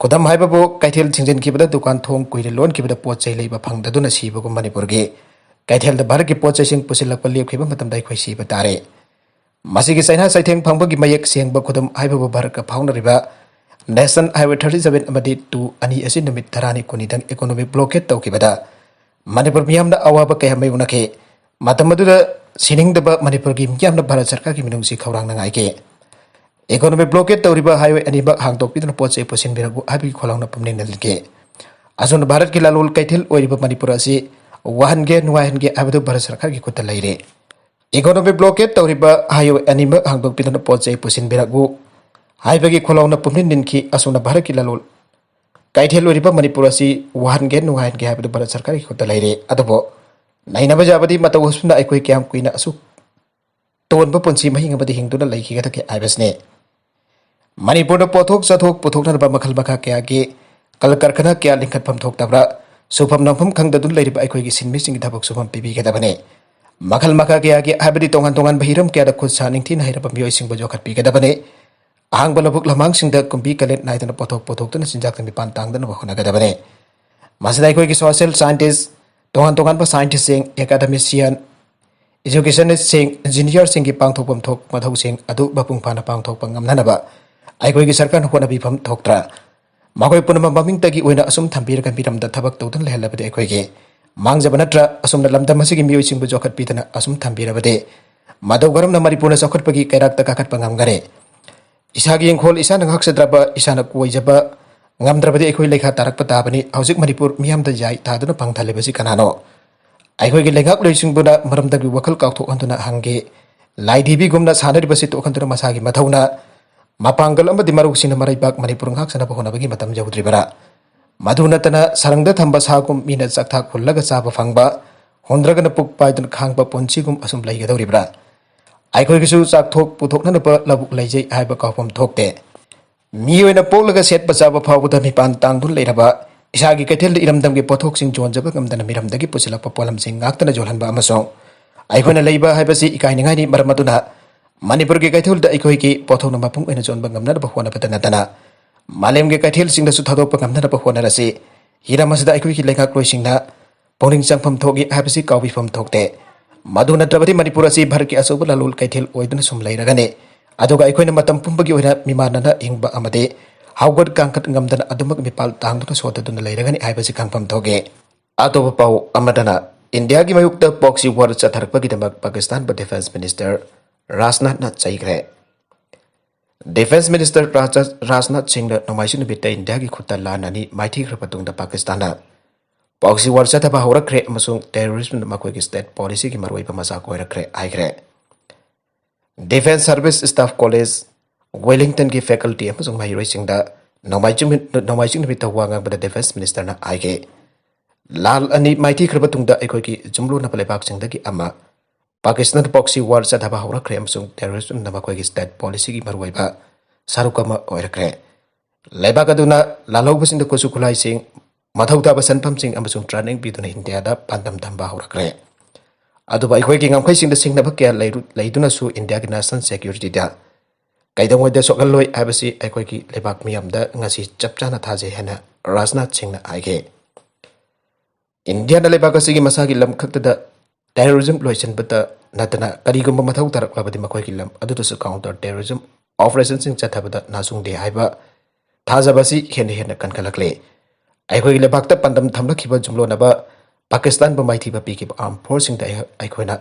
ꯈꯨꯗꯝ ꯍꯥꯏꯕꯕꯨ, ꯀꯩꯊꯦꯜ ꯊꯤꯡꯖꯤꯟꯈꯤꯕꯗ ꯗꯨꯀꯥꯟ ꯊꯣꯡ ꯀꯨꯏꯔꯦ ꯂꯣꯟꯈꯤꯕꯗ ꯄꯣꯠ ꯆꯩ ꯂꯩꯕ ꯐꯪꯗꯗꯨꯅ ꯁꯤꯕꯒꯨꯝ ꯃꯅꯤꯄꯨꯔꯒꯤ ꯀꯩꯊꯦꯜꯗ ꯚꯥꯔꯠꯀꯤ ꯄꯣꯠ ꯆꯩꯁꯤꯡ ꯄꯨꯁꯤꯜꯂꯛꯄ ꯂꯦꯞꯈꯤꯕ ꯃꯇꯝꯗ ꯑꯩꯈꯣꯏ ꯁꯤꯕ ꯇꯥꯔꯦ꯫ ꯃꯁꯤꯒꯤ ꯆꯩꯅꯥ ꯆꯩꯊꯦꯡ ꯐꯪꯕꯒꯤ ꯃꯌꯦꯛ ꯁꯦꯡꯕ ꯈꯨꯗꯝ ꯍꯥꯏꯕꯕꯨ ꯚꯥꯔꯠꯀ ꯐꯥꯎꯅꯔꯤꯕ National Highway thirty seven ꯑꯃꯗꯤ two ꯑꯅꯤ ꯑꯁꯤ ꯅꯨꯃꯤꯠ ꯇꯔꯥꯅꯤ ꯀꯨꯟꯅꯤꯗꯪ economic blockade ꯇꯧꯈꯤꯕꯗ ꯃꯅꯤꯄꯨꯔ ꯃꯤꯌꯥꯝꯅ ꯑꯋꯥꯕ ꯀꯌꯥ ꯃꯥꯌꯣꯛꯅꯈꯤ꯫ ꯃꯇꯝ ꯑꯗꯨꯗ ꯁꯤꯅꯤꯡꯗꯕ ꯃꯅꯤꯄꯨꯔꯒꯤ ꯃꯤꯌꯥꯝꯅ ꯚꯥꯔꯠ ꯁꯔꯀꯥꯔꯒꯤ ꯃꯤꯅꯨꯡꯁꯤ ꯈꯧꯔꯥꯡꯅ ꯉꯥꯏꯈꯤ꯫ Economic blockade ꯇꯧꯔꯤꯕ highway ꯑꯅꯤꯃꯛ ꯍꯥꯡꯗꯣꯛꯄꯤꯗꯨꯅ ꯄꯣꯠ ꯆꯩ ꯄꯨꯁꯤꯟꯕꯤꯔꯛꯎ ꯍꯥꯏꯕꯒꯤ ꯈꯣꯜꯂꯥꯎꯅ ꯄꯨꯝꯅꯤꯡ ꯅꯤꯜꯈꯤ꯫ ꯑꯁꯨꯝꯅ ꯚꯥꯔꯠꯀꯤ ꯂꯂꯣꯟ ꯀꯩꯊꯦꯜ ꯑꯣꯏꯔꯤꯕ ꯃꯅꯤꯄꯨꯔ ꯑꯁꯤ ꯋꯥꯍꯟꯒꯦ ꯅꯨꯡꯉꯥꯏꯍꯟꯒꯦ ꯍꯥꯏꯕꯗꯨ ꯚꯥꯔꯠ ꯁꯔꯀꯥꯔꯒꯤ ꯈꯨꯠꯇ ꯂꯩꯔꯦ꯫ Economic blockade ꯇꯧꯔꯤꯕ highway ꯑꯅꯤꯃꯛ ꯍꯥꯡꯗꯣꯛꯄꯤꯗꯨꯅ ꯄꯣꯠ ꯆꯩ ꯄꯨꯁꯤꯟꯕꯤꯔꯛꯎ ꯍꯥꯏꯕꯒꯤ ꯈꯣꯜꯂꯥꯎꯅ ꯄꯨꯝꯅꯤꯡ ꯅꯤꯟꯈꯤ꯫ ꯑꯁꯨꯝꯅ ꯚꯥꯔꯠꯀꯤ ꯂꯂꯣꯟ ꯀꯩꯊꯦꯜ ꯑꯣꯏꯔꯤꯕ ꯃꯅꯤꯄꯨꯔ ꯑꯁꯤ ꯋꯥꯍꯟꯒꯦ ꯅꯨꯡꯉꯥꯏꯍꯟꯒꯦ ꯍꯥꯏꯕꯗꯨ ꯚꯥꯔꯠ ꯁꯔꯀꯥꯔꯒꯤ ꯈꯨꯠꯇ ꯂꯩꯔꯦ꯫ ꯑꯗꯨꯕꯨ ꯅꯩꯅꯕ ꯌꯥꯕꯗꯤ ꯃꯇꯧ ꯑꯁꯨꯝꯅ ꯑꯩꯈꯣꯏ ꯀꯌꯥꯝ ꯀꯨꯏꯅ ꯑꯁꯨꯛ ꯇꯣꯟꯕ ꯄꯨꯟꯁꯤ ꯃꯍꯤꯡ ꯑꯃꯗ ꯍꯤꯡꯗꯨꯅ ꯂꯩꯈꯤꯒꯗꯒꯦ ꯍꯥꯏꯕꯁꯤꯅꯤ꯫ ꯃꯅꯤꯄꯨꯔꯗ ꯄꯣꯠꯊꯣꯛ ꯆꯥꯊꯣꯛ ꯄꯨꯊꯣꯛꯅꯅꯕ ꯃꯈꯜ ꯃꯈꯥ ꯀꯌꯥꯒꯤ ꯀꯜ ꯀꯔꯈꯅꯥ ꯀꯌꯥ ꯂꯤꯡꯈꯠꯐꯝ ꯊꯣꯛꯇꯕ꯭ꯔꯥ? ꯁꯨꯐꯝ ꯅꯣꯝꯐꯝ ꯈꯪꯗꯗꯨꯅ ꯂꯩꯔꯤꯕ ꯑꯩꯈꯣꯏꯒꯤ ꯁꯤꯟꯃꯤꯁꯤꯡꯒꯤ ꯊꯕꯛ ꯁꯨꯐꯝ ꯄꯤꯕꯤꯒꯗꯕꯅꯤ꯫ ꯃꯈꯜ ꯃꯈꯥ ꯀꯌꯥꯒꯤ, ꯍꯥꯏꯕꯗꯤ ꯇꯣꯉꯥꯟ ꯇꯣꯉꯥꯟꯕ ꯍꯤꯔꯝ ꯀꯌꯥꯗ ꯈꯨꯠ ꯁꯥ ꯅꯤꯡꯊꯤꯅ ꯍꯩꯔꯕ ꯃꯤꯑꯣꯏꯁꯤꯡꯕꯨ ꯌꯣꯛꯈꯠꯄꯤꯒꯗꯕꯅꯤ꯫ ꯑꯍꯥꯡꯕ ꯂꯧꯕꯨꯛ ꯂꯝꯍꯥꯡꯁꯤꯡꯗ ꯀꯨꯝꯕꯤ ꯀꯥꯂꯦꯟ ꯅꯥꯏꯗꯅ ꯄꯣꯠꯊꯣꯛ ꯄꯨꯊꯣꯛꯇꯨꯅ ꯆꯤꯟꯖꯥꯛꯇ ꯃꯤꯄꯥꯟ ꯇꯥꯡꯗꯅꯕ ꯍꯣꯠꯅꯒꯗꯕꯅꯤ꯫ ꯃꯁꯤꯗ ꯑꯩꯈꯣꯏꯒꯤ social scientist, ꯇꯣꯉꯥꯟ ꯇꯣꯉꯥꯟꯕ scientistꯁꯤꯡ, academician, educationistꯁꯤꯡ, engineerꯁꯤꯡꯒꯤ ꯄꯥꯡꯊꯣꯛꯐꯝ ꯊꯣꯛꯄ ꯃꯊꯧꯁꯤꯡ ꯑꯗꯨ ꯃꯄꯨꯡ ꯐꯥꯅ ꯄꯥꯡꯊꯣꯛꯄ ꯉꯝꯅꯅꯕ ꯑꯩꯈꯣꯏꯒꯤ ꯁꯔꯀꯥꯔꯅ ꯍꯣꯠꯅꯕꯤꯐꯝ ꯊꯣꯛꯇ꯭ꯔꯥ? ꯃꯈꯣꯏ ꯄꯨꯝꯅꯃꯛ ꯃꯃꯤꯡꯇꯒꯤ ꯑꯣꯏꯅ ꯑꯁꯨꯝ ꯊꯝꯕꯤꯔꯒ ꯃꯤꯔꯝꯗ ꯊꯕꯛ ꯇꯧꯗꯨꯅ ꯂꯩꯍꯜꯂꯕꯗꯤ ꯑꯩꯈꯣꯏꯒꯤ ꯃꯥꯡꯖꯕ ꯅꯠꯇ꯭ꯔꯥ? ꯑꯁꯨꯝꯅ ꯂꯝꯗꯝ ꯑꯁꯤꯒꯤ ꯃꯤꯑꯣꯏꯁꯤꯡꯕꯨ ꯌꯣꯛꯈꯠꯄꯤꯗꯅ ꯑꯁꯨꯝ ꯊꯝꯕꯤꯔꯕꯗꯤ ꯃꯇꯧ ꯀꯔꯝꯅ ꯃꯅꯤꯄꯨꯔꯅ ꯆꯥꯎꯈꯠꯄꯒꯤ ꯀꯩꯔꯥꯛꯇ ꯀꯥꯈꯠꯄ ꯉꯝꯒꯅꯤ? ꯏꯁꯥꯒꯤ ꯏꯪꯈꯣꯜ ꯏꯁꯥꯅ ꯉꯥꯛꯆꯗ꯭ꯔꯕ, ꯏꯁꯥꯅ ꯀꯣꯏꯖꯕ ꯉꯝꯗ꯭ꯔꯕꯗꯤ ꯑꯩꯈꯣꯏ ꯂꯩꯈꯥ ꯇꯥꯔꯛꯄ ꯇꯥꯕꯅꯤ꯫ ꯍꯧꯖꯤꯛ ꯃꯅꯤꯄꯨꯔ ꯃꯤꯌꯥꯝꯗ ꯌꯥꯏ ꯊꯥꯗꯨꯅ ꯄꯥꯡꯊꯜꯂꯤꯕꯁꯤ ꯀꯅꯥꯅꯣ? ꯑꯩꯈꯣꯏꯒꯤ ꯂꯩꯉꯥꯛꯂꯣꯏꯁꯤꯡꯗꯨꯅ ꯃꯔꯝꯗꯒꯤ ꯋꯥꯈꯜ ꯀꯥꯎꯊꯣꯛꯍꯟꯗꯨꯅ ꯍꯪꯒꯦ, ꯂꯥꯏꯙꯤꯕꯤꯒꯨꯝꯅ ꯁꯥꯟꯅꯔꯤꯕꯁꯤ ꯇꯣꯛꯍꯟꯗꯨꯅ ꯃꯁꯥꯒꯤ ꯃꯊꯧꯅ ꯃꯄꯥꯡꯒꯜ ꯑꯃꯗꯤ ꯃꯔꯧꯁꯤꯡꯅ ꯃꯔꯩꯕꯥꯛ ꯃꯅꯤꯄꯨꯔ ꯉꯥꯛ ꯁꯦꯟꯅꯕ ꯍꯣꯠꯅꯕꯒꯤ ꯃꯇꯝ ꯌꯧꯗ꯭ꯔꯤꯕꯔꯥ? ꯃꯗꯨ ꯅꯠꯇꯅ ꯁꯔꯪꯗ ꯊꯝꯕ ꯁꯥꯒꯨꯝ ꯃꯤꯅ ꯆꯥꯛꯊꯥꯛ ꯍꯨꯜꯂꯒ ꯆꯥꯕ ꯐꯪꯕ, ꯍꯨꯟꯗ꯭ꯔꯒꯅ ꯄꯨꯛ ꯄꯥꯏꯗꯨꯅ ꯈꯥꯡꯕ ꯄꯨꯟꯁꯤꯒꯨꯝ ꯑꯁꯨꯝ ꯂꯩꯒꯗꯧꯔꯤꯕ꯭ꯔꯥ? ꯑꯩꯈꯣꯏꯒꯤꯁꯨ ꯆꯥꯛꯊꯣꯛ ꯄꯨꯊꯣꯛꯅꯅꯕ ꯂꯧꯕꯨꯛ ꯂꯩꯖꯩ ꯍꯥꯏꯕ ꯀꯥꯎꯐꯝ ꯊꯣꯛꯇꯦ꯫ ꯃꯤ ꯑꯣꯏꯅ ꯄꯣꯛꯂꯒ ꯁꯦꯠꯄ ꯆꯥꯕ ꯐꯥꯎꯕꯗ ꯃꯤꯄꯥꯟ ꯇꯥꯡꯗꯨꯅ ꯂꯩꯔꯕ, ꯏꯁꯥꯒꯤ ꯀꯩꯊꯦꯜꯗ ꯏꯔꯝꯗꯝꯒꯤ ꯄꯣꯠꯊꯣꯛꯁꯤꯡ ꯌꯣꯟꯖꯕ ꯉꯝꯗꯅ ꯃꯤꯔꯝꯗꯒꯤ ꯄꯨꯁꯤꯜꯂꯛꯄ ꯄꯣꯠꯂꯝꯁꯤꯡ ꯉꯥꯛꯇꯅ ꯌꯣꯜꯍꯟꯕ ꯑꯃꯁꯨꯡ ꯑꯩꯈꯣꯏꯅ ꯂꯩꯕ ꯍꯥꯏꯕꯁꯤ ꯏꯀꯥꯏꯅꯤꯡꯉꯥꯏꯅꯤ꯫ ꯃꯔꯝ ꯑꯗꯨꯅ ꯃꯅꯤꯄꯨꯔꯒꯤ ꯀꯩꯊꯦꯜꯗ ꯑꯩꯈꯣꯏꯒꯤ ꯄꯣꯠꯊꯣꯛꯅ ꯃꯄꯨꯡ ꯑꯣꯏꯅ ꯌꯣꯟꯕ ꯉꯝꯅꯅꯕ ꯍꯣꯠꯅꯕꯗ ꯅꯠꯇꯅ ꯃꯥꯂꯦꯝꯒꯤ ꯀꯩꯊꯦꯜꯁꯤꯡꯗꯁꯨ ꯊꯥꯗꯣꯛꯄ ꯉꯝꯅꯅꯕ ꯍꯣꯠꯅꯔꯁꯤ꯫ ꯍꯤꯔꯝ ꯑꯁꯤꯗ ꯑꯩꯈꯣꯏꯒꯤ ꯂꯩꯉꯥꯛꯂꯣꯏꯁꯤꯡꯅ ꯄꯨꯛꯅꯤꯡ ꯆꯪꯐꯝ ꯊꯣꯛꯏ ꯍꯥꯏꯕꯁꯤ ꯀꯥꯎꯕꯤꯐꯝ ꯊꯣꯛꯇꯦ꯫ ꯃꯗꯨ ꯅꯠꯇ꯭ꯔꯕꯗꯤ ꯃꯅꯤꯄꯨꯔ ꯑꯁꯤ ꯚꯥꯔꯠꯀꯤ ꯑꯆꯧꯕ ꯂꯂꯣꯟ ꯀꯩꯊꯦꯜ ꯑꯣꯏꯗꯨꯅ ꯁꯨꯝ ꯂꯩꯔꯒꯅꯤ꯫ ꯑꯗꯨꯒ ꯑꯩꯈꯣꯏꯅ ꯃꯇꯝ ꯄꯨꯝꯕꯒꯤ ꯑꯣꯏꯅ ꯃꯤꯃꯥꯟꯅꯅ ꯍꯤꯡꯕ ꯑꯃꯗꯤ ꯍꯧꯒꯠ ꯀꯥꯡꯈꯠ ꯉꯝꯗꯅ ꯑꯗꯨꯃꯛ ꯃꯤꯄꯥꯜ ꯇꯥꯡꯗꯨꯅ ꯁꯣꯟꯊꯗꯨꯅ ꯂꯩꯔꯒꯅꯤ ꯍꯥꯏꯕꯁꯤ ꯈꯪꯐꯝ ꯊꯣꯛꯏ꯫ ꯑꯇꯣꯞꯄ ꯄꯥꯎ ꯑꯃꯗꯅ, ꯏꯟꯗꯤꯌꯥꯒꯤ ꯃꯥꯌꯣꯛꯇ proxy war ꯆꯠꯊꯔꯛꯄꯒꯤꯗꯃꯛ ꯄꯥꯀꯤꯁꯇꯥꯟꯕꯨ defence minister ꯔꯥꯖꯅꯥꯊꯅ ꯆꯩꯈ꯭ꯔꯦ꯫ Defence minister ꯔꯥꯖ-, ꯔꯥꯖꯅꯥꯊ ꯁꯤꯡꯅ ꯅꯣꯡꯃꯥꯏꯖꯤꯡ ꯅꯨꯃꯤꯠꯇ ꯏꯟꯗꯤꯌꯥꯒꯤ ꯈꯨꯠꯇ ꯂꯥꯟ ꯑꯅꯤ ꯃꯥꯏꯊꯤꯈ꯭ꯔ ꯃꯇꯨꯡꯗ ꯄꯥꯀꯤꯁꯇꯥꯟꯅ proxy war ꯆꯠꯊꯕ ꯍꯧꯔꯛꯈ꯭ꯔꯦ ꯑꯃꯁꯨꯡ terrorism ꯃꯈꯣꯏꯒꯤ state policyꯒꯤ ꯃꯔꯨꯑꯣꯏꯕ ꯃꯆꯥꯛ ꯑꯣꯏꯔꯛꯈ꯭ꯔꯦ ꯍꯥꯏꯈ꯭ꯔꯦ꯫ Defence Service Staff College, Wellingtonꯒꯤ faculty ꯑꯃꯁꯨꯡ ꯃꯍꯩꯔꯣꯏꯁꯤꯡꯗ ꯅꯣꯡꯃꯥꯏꯖꯤꯡ ꯅꯨꯃꯤꯠ, ꯅꯣꯡꯃꯥꯏꯖꯤꯡ ꯅꯨꯃꯤꯠꯇ ꯋꯥ ꯉꯥꯡꯕꯗ defence ministerꯅ ꯍꯥꯏꯈꯤ, ꯂꯥꯟ ꯑꯅꯤ ꯃꯥꯏꯊꯤꯈ꯭ꯔꯕ ꯇꯨꯡꯗ ꯑꯩꯈꯣꯏꯒꯤ ꯌꯨꯝꯂꯣꯟꯅꯕ ꯂꯩꯕꯥꯛꯁꯤꯡꯗꯒꯤ ꯑꯃ ꯄꯥꯀꯤꯁꯇꯥꯟꯗ proxy war ꯆꯠꯊꯕ ꯍꯧꯔꯛꯈ꯭ꯔꯦ ꯑꯃꯁꯨꯡ terrorismꯅ ꯃꯈꯣꯏꯒꯤ state policyꯒꯤ ꯃꯔꯨꯑꯣꯏꯕ ꯁꯔꯨꯛ ꯑꯃ ꯑꯣꯏꯔꯛꯈ꯭ꯔꯦ꯫ ꯂꯩꯕꯥꯛ ꯑꯗꯨꯅ ꯂꯥꯜꯍꯧꯕꯁꯤꯡꯗ ꯈꯨꯠꯁꯨ ꯈꯨꯠꯂꯥꯏꯁꯤꯡ, ꯃꯊꯧ ꯇꯥꯕ ꯁꯦꯟꯐꯝꯁꯤꯡ ꯑꯃꯁꯨꯡ training ꯄꯤꯗꯨꯅ ꯏꯟꯗꯤꯌꯥꯗ ꯄꯥꯟꯗꯝ ꯊꯝꯕ ꯍꯧꯔꯛꯈ꯭ꯔꯦ꯫ ꯑꯗꯨꯕꯨ ꯑꯩꯈꯣꯏꯒꯤ ꯉꯝꯈꯩꯁꯤꯡꯗ ꯁꯤꯡꯅꯕ ꯀꯌꯥ ꯂꯩꯔꯨ-, ꯂꯩꯗꯨꯅꯁꯨ ꯏꯟꯗꯤꯌꯥꯒꯤ national securityꯗ ꯀꯩꯗꯧꯉꯩꯗ ꯁꯣꯛꯍꯜꯂꯣꯏ ꯍꯥꯏꯕꯁꯤ ꯑꯩꯈꯣꯏꯒꯤ ꯂꯩꯕꯥꯛ ꯃꯤꯌꯥꯝꯗ ꯉꯁꯤ ꯆꯞ ꯆꯥꯅ ꯊꯥꯖꯩ ꯍꯥꯏꯅ ꯔꯥꯖꯅꯥꯊ ꯁꯤꯡꯅ ꯍꯥꯏꯈꯤ꯫ ꯏꯟꯗꯤꯌꯥꯅ ꯂꯩꯕꯥꯛ ꯑꯁꯤꯒꯤ ꯃꯁꯥꯒꯤ ꯂꯝ ꯈꯛꯇꯗ terrorism ꯂꯣꯏꯁꯤꯟꯕꯇ ꯅꯠꯇꯅ ꯀꯔꯤꯒꯨꯝꯕ ꯃꯊꯧ ꯇꯥꯔꯛꯂꯕꯗꯤ ꯃꯈꯣꯏꯒꯤ ꯂꯝ ꯑꯗꯨꯗꯁꯨ counter terrorism operationꯁꯤꯡ ꯆꯠꯊꯕꯗ ꯅꯥꯆꯨꯡꯗꯦ ꯍꯥꯏꯕ ꯊꯥꯖꯕ ꯑꯁꯤ ꯍꯦꯟꯅ ꯍꯦꯟꯅ ꯀꯟꯈꯠꯂꯛꯂꯤ꯫ ꯑꯩꯈꯣꯏꯒꯤ ꯂꯩꯕꯥꯛꯇ ꯄꯥꯟꯗꯝ ꯊꯝꯂꯛꯈꯤꯕ ꯌꯨꯝꯂꯣꯟꯅꯕ ꯄꯥꯀꯤꯁꯇꯥꯟꯕꯨ ꯃꯥꯏꯊꯤꯕ ꯄꯤꯈꯤꯕ armed forceꯁꯤꯡꯗ ꯑꯩꯍꯥꯛ-, ꯑꯩꯈꯣꯏꯅ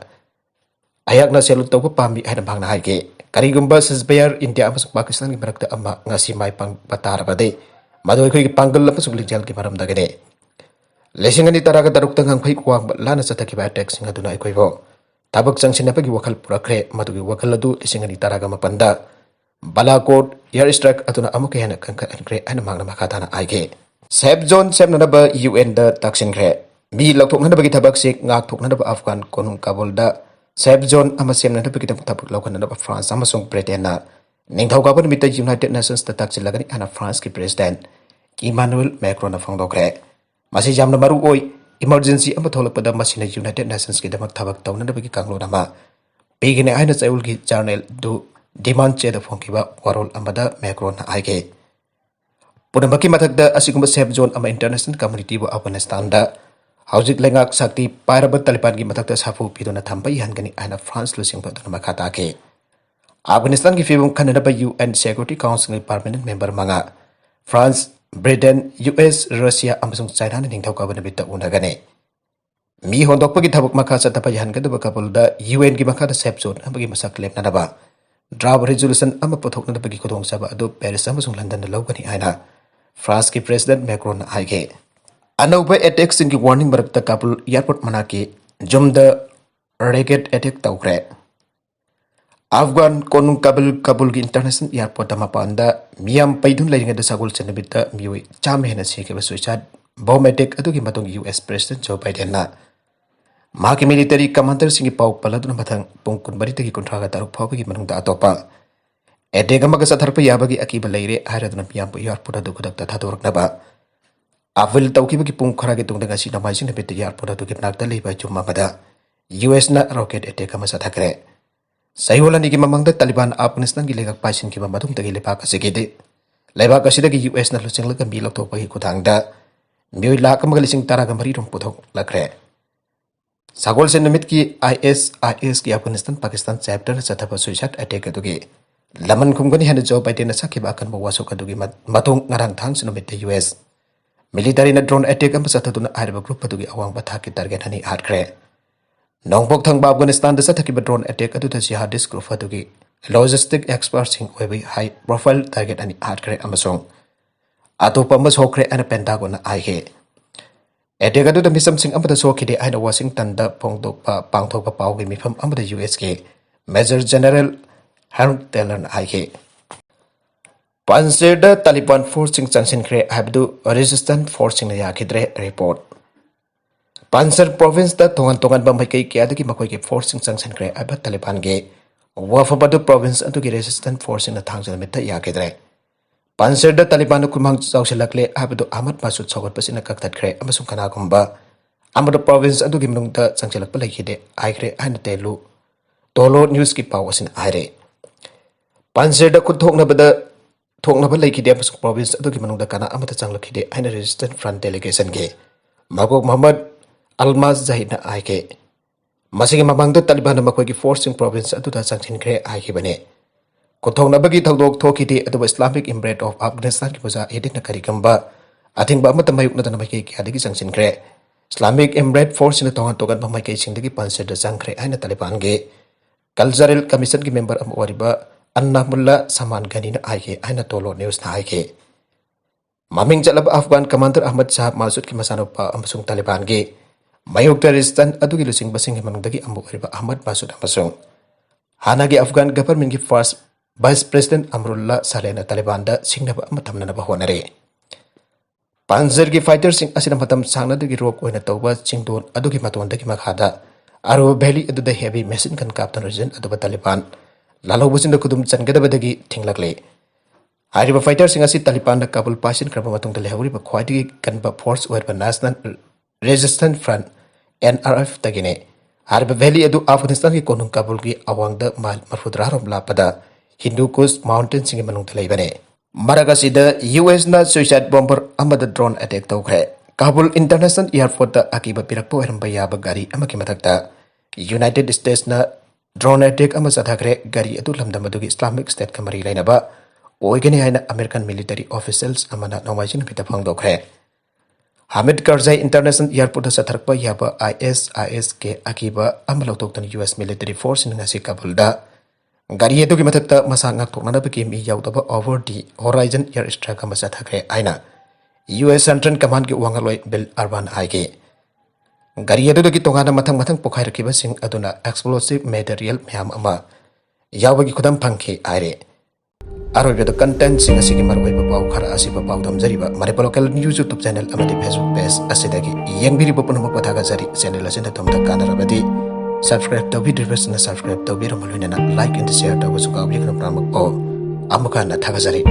ꯑꯩꯍꯥꯛꯅ salute ꯇꯧꯕ ꯄꯥꯝꯃꯤ ꯍꯥꯏꯅ ꯃꯍꯥꯛꯅ ꯍꯥꯏꯈꯤ꯫ ꯀꯔꯤꯒꯨꯝꯕ ceasefire ꯏꯟꯗꯤꯌꯥ ꯑꯃꯁꯨꯡ ꯄꯥꯀꯤꯁꯇꯥꯟꯒꯤ ꯃꯔꯛꯇ ꯑꯃ ꯉꯁꯤ ꯃꯥꯏ ꯄꯥꯛꯄ ꯇꯥꯔꯕꯗꯤ ꯃꯗꯨ ꯑꯩꯈꯣꯏꯒꯤ ꯄꯥꯡꯒꯜ ꯑꯃꯁꯨꯡ ꯂꯤꯡꯖꯦꯜꯒꯤ ꯃꯔꯝꯗꯒꯤꯅꯤ꯫ ꯂꯤꯁꯤꯡ ꯑꯅꯤ ꯇꯔꯥꯒ ꯇꯔꯨꯛꯇ ꯉꯝꯈꯩ ꯋꯥꯡꯕ ꯂꯥꯟꯅ ꯆꯠꯊꯈꯤꯕ attackꯁꯤꯡ ꯑꯗꯨꯅ ꯑꯩꯈꯣꯏꯕꯨ ꯊꯕꯛ ꯆꯪꯁꯤꯟꯅꯕꯒꯤ ꯋꯥꯈꯜ ꯄꯨꯔꯛꯈ꯭ꯔꯦ꯫ ꯃꯗꯨꯒꯤ ꯋꯥꯈꯜ ꯑꯗꯨ ꯂꯤꯁꯤꯡ ꯑꯅꯤ ꯇꯔꯥꯒ ꯃꯥꯄꯟꯗ ꯕꯥꯂꯥꯀꯣꯠ air strike ꯑꯗꯨꯅ ꯑꯃꯨꯛꯀ ꯍꯦꯟꯅ ꯀꯟꯈꯠꯍꯟꯈ꯭ꯔꯦ ꯍꯥꯏꯅ ꯃꯍꯥꯛꯅ ꯃꯈꯥ ꯇꯥꯅ ꯍꯥꯏꯈꯤ꯫ Safe zone ꯁꯦꯝꯅꯅꯕ UNꯗ ꯇꯛꯁꯤꯟꯈ꯭ꯔꯦ꯫ ꯃꯤ ꯂꯧꯊꯣꯛꯅꯅꯕꯒꯤ ꯊꯕꯛꯁꯤ ꯉꯥꯛꯊꯣꯛꯅꯅꯕ ꯑꯐꯒꯥꯟ ꯀꯣꯅꯨꯡ ꯀꯥꯕꯨꯜꯗ safe zone ꯑꯃ ꯁꯦꯝꯅꯅꯕꯒꯤꯗꯃꯛ ꯊꯕꯛ ꯂꯧꯈꯠꯅꯅꯕ France ꯑꯃꯁꯨꯡ Britainꯅ ꯅꯤꯡꯊꯧꯀꯥꯕ ꯅꯨꯃꯤꯠꯇ United Nationsꯇ ꯇꯛꯁꯤꯜꯂꯒꯅꯤ ꯍꯥꯏꯅ Franceꯀꯤ President Emmanuel Macronꯅ ꯐꯣꯡꯗꯣꯛꯈ꯭ꯔꯦ꯫ ꯃꯁꯤ ꯌꯥꯝꯅ ꯃꯔꯨ ꯑꯣꯏ꯫ Emergency ꯑꯃ ꯊꯣꯛꯂꯛꯄꯗ ꯃꯁꯤꯅ United Nationsꯀꯤꯗꯃꯛ ꯊꯕꯛ ꯇꯧꯅꯅꯕꯒꯤ ꯀꯥꯡꯂꯣꯟ ꯑꯃ ꯄꯤꯒꯅꯤ ꯍꯥꯏꯅ ꯆꯌꯣꯜꯒꯤ journal Du Dimancheꯗ ꯐꯣꯡꯈꯤꯕ ꯋꯥꯔꯣꯜ ꯑꯃꯗ Macronꯅ ꯍꯥꯏꯈꯤ꯫ ꯄꯨꯝꯅꯃꯛꯀꯤ ꯃꯊꯛꯇ ꯑꯁꯤꯒꯨꯝꯕ safe zone ꯑꯃ international communityꯕꯨ ꯑꯐꯒꯥꯅꯤꯁꯇꯥꯟꯗ ꯍꯧꯖꯤꯛ ꯂꯩꯉꯥꯛ ꯁꯛꯇꯤ ꯄꯥꯏꯔꯕ ꯇꯥꯂꯤꯕꯥꯟꯒꯤ ꯃꯊꯛꯇ ꯁꯥꯐꯨ ꯄꯤꯗꯨꯅ ꯊꯝꯕ ꯌꯥꯍꯟꯒꯅꯤ ꯍꯥꯏꯅ ꯐ꯭ꯔꯥꯟꯁ ꯂꯨꯆꯤꯡꯕ ꯑꯗꯨꯅ ꯃꯈꯥ ꯇꯥꯈꯤ꯫ ꯑꯐꯒꯥꯅꯤꯁꯇꯥꯟꯒꯤ ꯐꯤꯕꯝ ꯈꯟꯅꯅꯕ UN Security Councilꯒꯤ permanent member ꯃꯉꯥ, ꯐ꯭ꯔꯥꯟꯁ, ꯕ꯭ꯔꯤꯇꯦꯟ, US, ꯔꯁꯤꯌꯥ ꯑꯃꯁꯨꯡ ꯆꯥꯏꯅꯥꯅ ꯅꯤꯡꯊꯧꯀꯥꯕ ꯅꯨꯃꯤꯠꯇ ꯎꯅꯒꯅꯤ꯫ ꯃꯤ ꯍꯣꯟꯗꯣꯛꯄꯒꯤ ꯊꯕꯛ ꯃꯈꯥ ꯆꯠꯊꯕ ꯌꯥꯍꯟꯒꯗꯕ ꯀꯥꯕꯨꯜꯗ UNꯒꯤ ꯃꯈꯥꯗ safe zone ꯑꯃꯒꯤ ꯃꯁꯛ ꯂꯦꯞꯅꯅꯕ draft resolution ꯑꯃ ꯄꯨꯊꯣꯛꯅꯅꯕꯒꯤ ꯈꯨꯗꯣꯡꯆꯥꯕ ꯑꯗꯨ ꯄꯦꯔꯤꯁ ꯑꯃꯁꯨꯡ ꯂꯟꯗꯟꯅ ꯂꯧꯒꯅꯤ ꯍꯥꯏꯅ ꯐ꯭ꯔꯥꯟꯁꯀꯤ President Macronꯅ ꯍꯥꯏꯈꯤ꯫ ꯑꯅꯧꯕ attackꯁꯤꯡꯒꯤ warning ꯃꯔꯛꯇ ꯀꯥꯕꯨꯜ airport ꯃꯅꯥꯛꯀꯤ ꯌꯨꯝꯗ rocket attack ꯇꯧꯈ꯭ꯔꯦ꯫ ꯑꯐꯒꯥꯟ ꯀꯣꯅꯨꯡ ꯀꯥꯕꯨꯜ, ꯀꯥꯕꯨꯜꯒꯤ international airportꯇ ꯃꯄꯥꯟꯗ ꯃꯤꯌꯥꯝ ꯄꯩꯗꯨꯅ ꯂꯩꯔꯤꯉꯩꯗ ꯁꯒꯣꯜꯁꯦꯟ ꯅꯨꯃꯤꯠꯇ ꯃꯤꯑꯣꯏ ꯆꯥꯝꯃ ꯍꯦꯟꯅ ꯁꯤꯈꯤꯕ suicide bomb attack ꯑꯗꯨꯒꯤ ꯃꯇꯨꯡ US President Joe Bidenꯅ ꯃꯍꯥꯛꯀꯤ military commanderꯁꯤꯡꯒꯤ ꯄꯥꯎ ꯄꯜꯂꯗꯨꯅ ꯃꯊꯪ ꯄꯨꯡ ꯀꯨꯟꯃꯔꯤꯗꯒꯤ ꯀꯨꯟꯊ꯭ꯔꯥꯒ ꯇꯔꯨꯛ ꯐꯥꯎꯕꯒꯤ ꯃꯅꯨꯡꯗ ꯑꯇꯣꯞꯄ attack ꯑꯃꯒ ꯆꯠꯊꯔꯛꯄ ꯌꯥꯕꯒꯤ ꯑꯀꯤꯕ ꯂꯩꯔꯦ ꯍꯥꯏꯔꯗꯨꯅ ꯃꯤꯌꯥꯝꯕꯨ airport ꯑꯗꯨ ꯈꯨꯗꯛꯇ ꯊꯥꯗꯣꯔꯛꯅꯕ appeal ꯇꯧꯈꯤꯕꯒꯤ ꯄꯨꯡ ꯈꯔꯒꯤ ꯇꯨꯡꯗ ꯉꯁꯤ ꯅꯣꯡꯃꯥꯏꯖꯤꯡ ꯅꯨꯃꯤꯠꯇ airport ꯑꯗꯨꯒꯤ ꯃꯅꯥꯛꯇ ꯂꯩꯕ ꯌꯨꯝ ꯑꯃꯗ USꯅ rocket attack ꯑꯃ ꯆꯠꯊꯈ꯭ꯔꯦ꯫ ꯆꯌꯣꯜ ꯑꯅꯤꯒꯤ ꯃꯃꯥꯡꯗ ꯇꯥꯂꯤꯕꯥꯟ ꯑꯐꯒꯥꯅꯤꯁꯇꯥꯟꯒꯤ ꯂꯩꯉꯥꯛ ꯄꯥꯏꯁꯤꯟꯈꯤꯕ ꯃꯇꯨꯡꯗꯒꯤ ꯂꯩꯕꯥꯛ ꯑꯁꯤꯒꯤꯗꯤ, ꯂꯩꯕꯥꯛ ꯑꯁꯤꯗꯒꯤ USꯅ ꯂꯨꯆꯤꯡꯂꯒ ꯃꯤ ꯂꯧꯊꯣꯛꯄꯒꯤ ꯈꯨꯊꯥꯡꯗ ꯃꯤꯑꯣꯏ ꯂꯥꯈ ꯑꯃꯒ ꯂꯤꯁꯤꯡ ꯇꯔꯥꯒ ꯃꯔꯤ ꯔꯣꯝ ꯄꯨꯊꯣꯛꯂꯛꯈ꯭ꯔꯦ꯫ ꯁꯒꯣꯜꯁꯦꯟ ꯅꯨꯃꯤꯠꯀꯤ ISISꯀꯤ ꯑꯐꯒꯥꯅꯤꯁꯇꯥꯟ ꯄꯥꯀꯤꯁꯇꯥꯟ chapterꯅ ꯆꯠꯊꯕ suicide attack ꯑꯗꯨꯒꯤ ꯂꯃꯟ ꯈꯨꯝꯒꯅꯤ ꯍꯥꯏꯅ ꯖꯣ ꯕꯥꯏꯗꯦꯟꯅ ꯁꯛꯈꯤꯕ ꯑꯀꯟꯕ ꯋꯥꯁꯛ ꯑꯗꯨꯒꯤ ꯃ-, ꯃꯇꯨꯡ ꯉꯔꯥꯡ ꯊꯥꯡꯖ ꯅꯨꯃꯤꯠꯇ US militaryꯅ drone attack ꯑꯃ ꯆꯠꯊꯗꯨꯅ ꯍꯥꯏꯔꯤꯕ group ꯑꯗꯨꯒꯤ ꯑꯋꯥꯡꯕ ꯊꯥꯛꯀꯤ target ꯑꯅꯤ ꯍꯥꯠꯈ꯭ꯔꯦ꯫ ꯅꯣꯡꯄꯣꯛ ꯊꯪꯕ ꯑꯐꯒꯥꯅꯤꯁꯇꯥꯟꯗ ꯆꯠꯊꯈꯤꯕ drone attack ꯑꯗꯨꯗ jihadist group ꯑꯗꯨꯒꯤ logistic expertꯁꯤꯡ ꯑꯣꯏꯕ high profile target ꯑꯅꯤ ꯍꯥꯠꯈ꯭ꯔꯦ ꯑꯃꯁꯨꯡ ꯑꯇꯣꯞꯄ ꯑꯃ ꯁꯣꯛꯈ꯭ꯔꯦ ꯍꯥꯏꯅ Pentagonꯅ ꯍꯥꯏꯈꯤ꯫ Attack ꯑꯗꯨꯗ ꯃꯤꯆꯝꯁꯤꯡ ꯑꯃꯠꯇ ꯁꯣꯛꯈꯤꯗꯦ ꯍꯥꯏꯅ Washingtonꯗ ꯐꯣꯡꯗꯣꯛꯄ, ꯄꯥꯡꯊꯣꯛꯄ ꯄꯥꯎꯒꯤ ꯃꯤꯐꯝ ꯑꯃꯗ USꯀꯤ Major General Hank Taylorꯅ ꯍꯥꯏꯈꯤ꯫ ꯄꯟꯖꯤꯔꯗ ꯇꯥꯂꯤꯕꯥꯟ forceꯁꯤꯡ ꯆꯪꯁꯤꯟꯈ꯭ꯔꯦ ꯍꯥꯏꯕꯗꯨ resistance forceꯁꯤꯡꯅ ꯌꯥꯈꯤꯗ꯭ꯔꯦ꯫ Report꯫ ꯄꯟꯖꯤꯔ provinceꯇ ꯇꯣꯉꯥꯟ ꯇꯣꯉꯥꯟꯕ ꯃꯥꯏꯀꯩ ꯀꯌꯥꯗꯒꯤ ꯃꯈꯣꯏꯒꯤ forceꯁꯤꯡ ꯆꯪꯁꯤꯟꯈ꯭ꯔꯦ ꯍꯥꯏꯕ ꯇꯥꯂꯤꯕꯥꯟꯒꯤ ꯋꯥꯐꯝ ꯑꯗꯨ province ꯑꯗꯨꯒꯤ resistance forceꯁꯤꯡꯅ ꯊꯥꯡꯖ ꯅꯨꯃꯤꯠꯇ ꯌꯥꯈꯤꯗ꯭ꯔꯦ꯫ ꯄꯟꯖꯤꯔꯗ ꯇꯥꯂꯤꯕꯥꯟꯅ ꯈꯨꯃꯥꯡ ꯆꯥꯎꯁꯤꯜꯂꯛꯂꯦ ꯍꯥꯏꯕꯗꯨ ꯑꯍꯃꯗ ꯃꯁꯨꯗ ꯁꯧꯒꯠꯄꯁꯤꯅ ꯀꯛꯊꯠꯈ꯭ꯔꯦ ꯑꯃꯁꯨꯡ ꯀꯅꯥꯒꯨꯝꯕ ꯑꯃꯠꯇ province ꯑꯗꯨꯒꯤ ꯃꯅꯨꯡꯗ ꯆꯪꯁꯤꯜꯂꯛꯄ ꯂꯩꯈꯤꯗꯦ ꯍꯥꯏꯈ꯭ꯔꯦ ꯍꯥꯏꯅ ꯇꯦꯂꯨ ꯇꯣꯂꯣ newsꯀꯤ ꯄꯥꯎ ꯑꯁꯤꯅ ꯍꯥꯏꯔꯦ꯫ ꯄꯟꯖꯤꯔꯗ ꯈꯨꯠ ꯊꯣꯛꯅꯕꯗ ꯊꯣꯛꯅꯕ ꯂꯩꯈꯤꯗꯦ ꯑꯃꯁꯨꯡ province ꯑꯗꯨꯒꯤ ꯃꯅꯨꯡꯗ ꯀꯅꯥ ꯑꯃꯠꯇ ꯆꯪꯂꯛꯈꯤꯗꯦ ꯍꯥꯏꯅ Resistance Front delegationꯒꯤ ꯃꯀꯣꯛ ꯃꯨꯍꯝꯃꯗ ꯑꯜꯃꯥꯖ ꯖꯍꯤꯗꯅ ꯍꯥꯏꯈꯤ꯫ ꯃꯁꯤꯒꯤ ꯃꯃꯥꯡꯗ ꯇꯥꯂꯤꯕꯥꯟꯅ ꯃꯈꯣꯏꯒꯤ forceꯁꯤꯡ province ꯑꯗꯨꯗ ꯆꯪꯁꯤꯟꯈ꯭ꯔꯦ ꯍꯥꯏꯈꯤꯕꯅꯤ꯫ ꯀꯣꯟꯊꯣꯛꯅꯕꯒꯤ ꯊꯧꯗꯣꯛ ꯊꯣꯛꯈꯤꯗꯦ, ꯑꯗꯨꯕꯨ Islamic Emirate of Afghanistanꯒꯤ ꯃꯨꯖꯥꯍꯤꯗꯤꯟꯅ ꯀꯔꯤꯒꯨꯝꯕ ꯑꯊꯤꯡꯕ ꯑꯃꯠꯇ ꯃꯥꯌꯣꯛꯅꯗꯅ ꯃꯥꯏꯀꯩ ꯀꯌꯥꯗꯒꯤ ꯆꯪꯁꯤꯟꯈ꯭ꯔꯦ꯫ Islamic Emirate forceꯁꯤꯡꯅ ꯇꯣꯉꯥꯟ ꯇꯣꯉꯥꯟꯕ ꯃꯥꯏꯀꯩꯁꯤꯡꯗꯒꯤ ꯄꯟꯖꯔꯗ ꯆꯪꯈ꯭ꯔꯦ ꯍꯥꯏꯅ ꯇꯥꯂꯤꯕꯥꯟꯒꯤ Cultural Commissionꯒꯤ member ꯑꯃ ꯑꯣꯏꯔꯤꯕ ꯑꯟꯅꯥꯃꯨꯜꯂꯥ ꯁꯃꯥꯟ ꯒꯅꯤꯅ ꯍꯥꯏꯈꯤ ꯍꯥꯏꯅ ꯇꯣꯂꯣ Newsꯅ ꯍꯥꯏꯈꯤ꯫ ꯃꯃꯤꯡ ꯆꯠꯂꯕ Afghan commander ꯑꯍꯃꯗ ꯁꯥꯍ ꯃꯥꯁꯨꯗꯀꯤ ꯃꯆꯥꯅꯨꯄꯥ ꯑꯃꯁꯨꯡ ꯇꯥꯂꯤꯕꯥꯟꯒꯤ ꯃꯥꯌꯣꯛꯇ resistance ꯑꯗꯨꯒꯤ ꯂꯨꯆꯤꯡꯕꯁꯤꯡꯒꯤ ꯃꯅꯨꯡꯗꯒꯤ ꯑꯃ ꯑꯣꯏꯔꯤꯕ ꯑꯍꯃꯗ ꯃꯥꯁꯨꯗ ꯑꯃꯁꯨꯡ ꯍꯥꯟꯅꯒꯤ Afghan governmentꯀꯤ first vice president ꯑꯃꯔꯨꯜꯂꯥ ꯁꯥꯂꯦꯍꯅ ꯇꯥꯂꯤꯕꯥꯟꯗ ꯁꯤꯡꯅꯕ ꯑꯃ ꯊꯝꯅꯅꯕ ꯍꯣꯠꯅꯔꯤ꯫ ꯄꯟꯖꯔꯒꯤ fighterꯁꯤꯡ ꯑꯁꯤꯅ ꯃꯇꯝ ꯁꯥꯡꯅꯗꯒꯤ ꯔꯣꯛ ꯑꯣꯏꯅ ꯇꯧꯕ ꯆꯤꯡꯗꯣꯟ ꯑꯗꯨꯒꯤ ꯃꯇꯣꯟꯗꯒꯤ ꯃꯈꯥꯗ ꯑꯔꯨꯕ valley ꯑꯗꯨꯗ heavy machine gun ꯀꯥꯞꯇꯨꯅ region ꯑꯗꯨꯕꯨ ꯇꯥꯂꯤꯕꯥꯟ ꯂꯥꯜꯍꯧꯕꯁꯤꯡꯗ ꯈꯨꯗꯨꯝ ꯆꯟꯒꯗꯕꯗꯒꯤ ꯊꯤꯡꯂꯛꯂꯤ꯫ ꯍꯥꯏꯔꯤꯕ fighterꯁꯤꯡ ꯑꯁꯤ ꯇꯥꯂꯤꯕꯥꯟꯅ ꯀꯥꯕꯨꯜ ꯄꯥꯏꯁꯤꯟꯈ꯭ꯔꯕ ꯃꯇꯨꯡꯗ ꯂꯩꯍꯧꯔꯤꯕ ꯈ꯭ꯋꯥꯏꯗꯒꯤ ꯀꯟꯕ force ꯑꯣꯏꯔꯤꯕ National Resistance Front, NRFꯇꯒꯤꯅꯤ꯫ ꯍꯥꯏꯔꯤꯕ valley ꯑꯗꯨ ꯑꯐꯒꯥꯅꯤꯁꯇꯥꯟꯒꯤ ꯀꯣꯅꯨꯡ ꯀꯥꯕꯨꯜꯒꯤ ꯑꯋꯥꯡꯗ ꯃꯥꯏꯜ ꯃꯔꯤꯐꯨꯇꯔꯥ ꯔꯣꯝ ꯂꯥꯞꯄꯗ ꯍꯤꯟꯗꯨ ꯀꯨꯁ mountainꯁꯤꯡꯒꯤ ꯃꯅꯨꯡꯗ ꯂꯩꯕꯅꯤ꯫ ꯃꯔꯛ ꯑꯁꯤꯗ USꯅ suicide bomber ꯑꯃꯗ drone attack ꯇꯧꯈ꯭ꯔꯦ꯫ ꯀꯥꯕꯨꯜ International Airportꯇ ꯑꯀꯤꯕ ꯄꯤꯔꯛꯄ ꯑꯣꯏꯔꯝꯕ ꯌꯥꯕ ꯒꯥꯔꯤ ꯑꯃꯒꯤ ꯃꯊꯛꯇ United Statesꯅ drone attack ꯑꯃ ꯆꯠꯊꯈ꯭ꯔꯦ꯫ ꯒꯥꯔꯤ ꯑꯗꯨ ꯂꯝꯗꯝ ꯑꯗꯨꯒꯤ Islamic Stateꯀ ꯃꯔꯤ ꯂꯩꯅꯕ ꯑꯣꯏꯒꯅꯤ ꯍꯥꯏꯅ American military officials ꯑꯃꯅ ꯅꯣꯡꯃꯥꯏꯖꯤꯡ ꯅꯨꯃꯤꯠꯇ ꯐꯣꯡꯗꯣꯛꯈ꯭ꯔꯦ꯫ ꯍꯥꯃꯤꯗ ꯀꯔꯖꯥꯏ International Airportꯇ ꯆꯠꯊꯔꯛꯄ ꯌꯥꯕ ISISꯀꯤ ꯑꯀꯤꯕ ꯑꯃ ꯂꯧꯊꯣꯛꯇꯨꯅ US military forceꯁꯤꯡꯅ ꯉꯁꯤ ꯀꯥꯕꯨꯜꯗ ꯒꯥꯔꯤ ꯑꯗꯨꯒꯤ ꯃꯊꯛꯇ ꯃꯁꯥ ꯉꯥꯛꯊꯣꯛꯅꯅꯕꯒꯤ ꯃꯤ ꯌꯥꯎꯗꯕ over the horizon air strike ꯑꯃ ꯆꯠꯊꯈ꯭ꯔꯦ ꯍꯥꯏꯅ US Central Commandꯀꯤ ꯋꯥꯉꯥꯡꯂꯣꯏ ꯕꯤꯜ ꯑꯔꯕꯥꯟ ꯍꯥꯏꯈꯤ꯫ ꯒꯥꯔꯤ ꯑꯗꯨꯗꯒꯤ ꯇꯣꯉꯥꯟꯅ ꯃꯊꯪ ꯃꯊꯪ ꯄꯣꯈꯥꯏꯔꯛꯈꯤꯕꯁꯤꯡ ꯑꯗꯨꯅ explosive material ꯃꯌꯥꯝ ꯑꯃ ꯌꯥꯎꯕꯒꯤ ꯈꯨꯗꯝ ꯐꯪꯈꯤ ꯍꯥꯏꯔꯤ꯫ ꯑꯔꯣꯏꯕꯗ contentꯁꯤꯡ ꯑꯁꯤꯒꯤ ꯃꯔꯨꯑꯣꯏꯕ ꯄꯥꯎ ꯈꯔ ꯑꯁꯤꯕꯨ ꯄꯥꯎꯗꯝꯖꯔꯤꯕ Manipur Local News YouTube channel ꯑꯃꯗꯤ Facebook page ꯑꯁꯤꯗꯒꯤ ꯌꯦꯡꯕꯤꯔꯤꯕ ꯄꯨꯝꯅꯃꯛꯄꯨ ꯊꯥꯒꯠꯆꯔꯤ꯫ Channel ꯑꯁꯤꯅ ꯑꯗꯣꯝꯗ ꯀꯥꯟꯅꯔꯕꯗꯤ subscribe ꯇꯧꯕꯤꯗ꯭ꯔꯤꯕꯁꯤꯡꯅ subscribe ꯇꯧꯕꯤꯔꯝꯕ ꯂꯣꯏꯅꯅ like and share ꯇꯧꯕꯁꯨ ꯀꯥꯎꯕꯤꯒꯅꯨ ꯄꯨꯝꯅꯃꯛꯄꯨ꯫ ꯑꯃꯨꯛꯀ ꯍꯟꯅ ꯊꯥꯒꯠꯆꯔꯤ꯫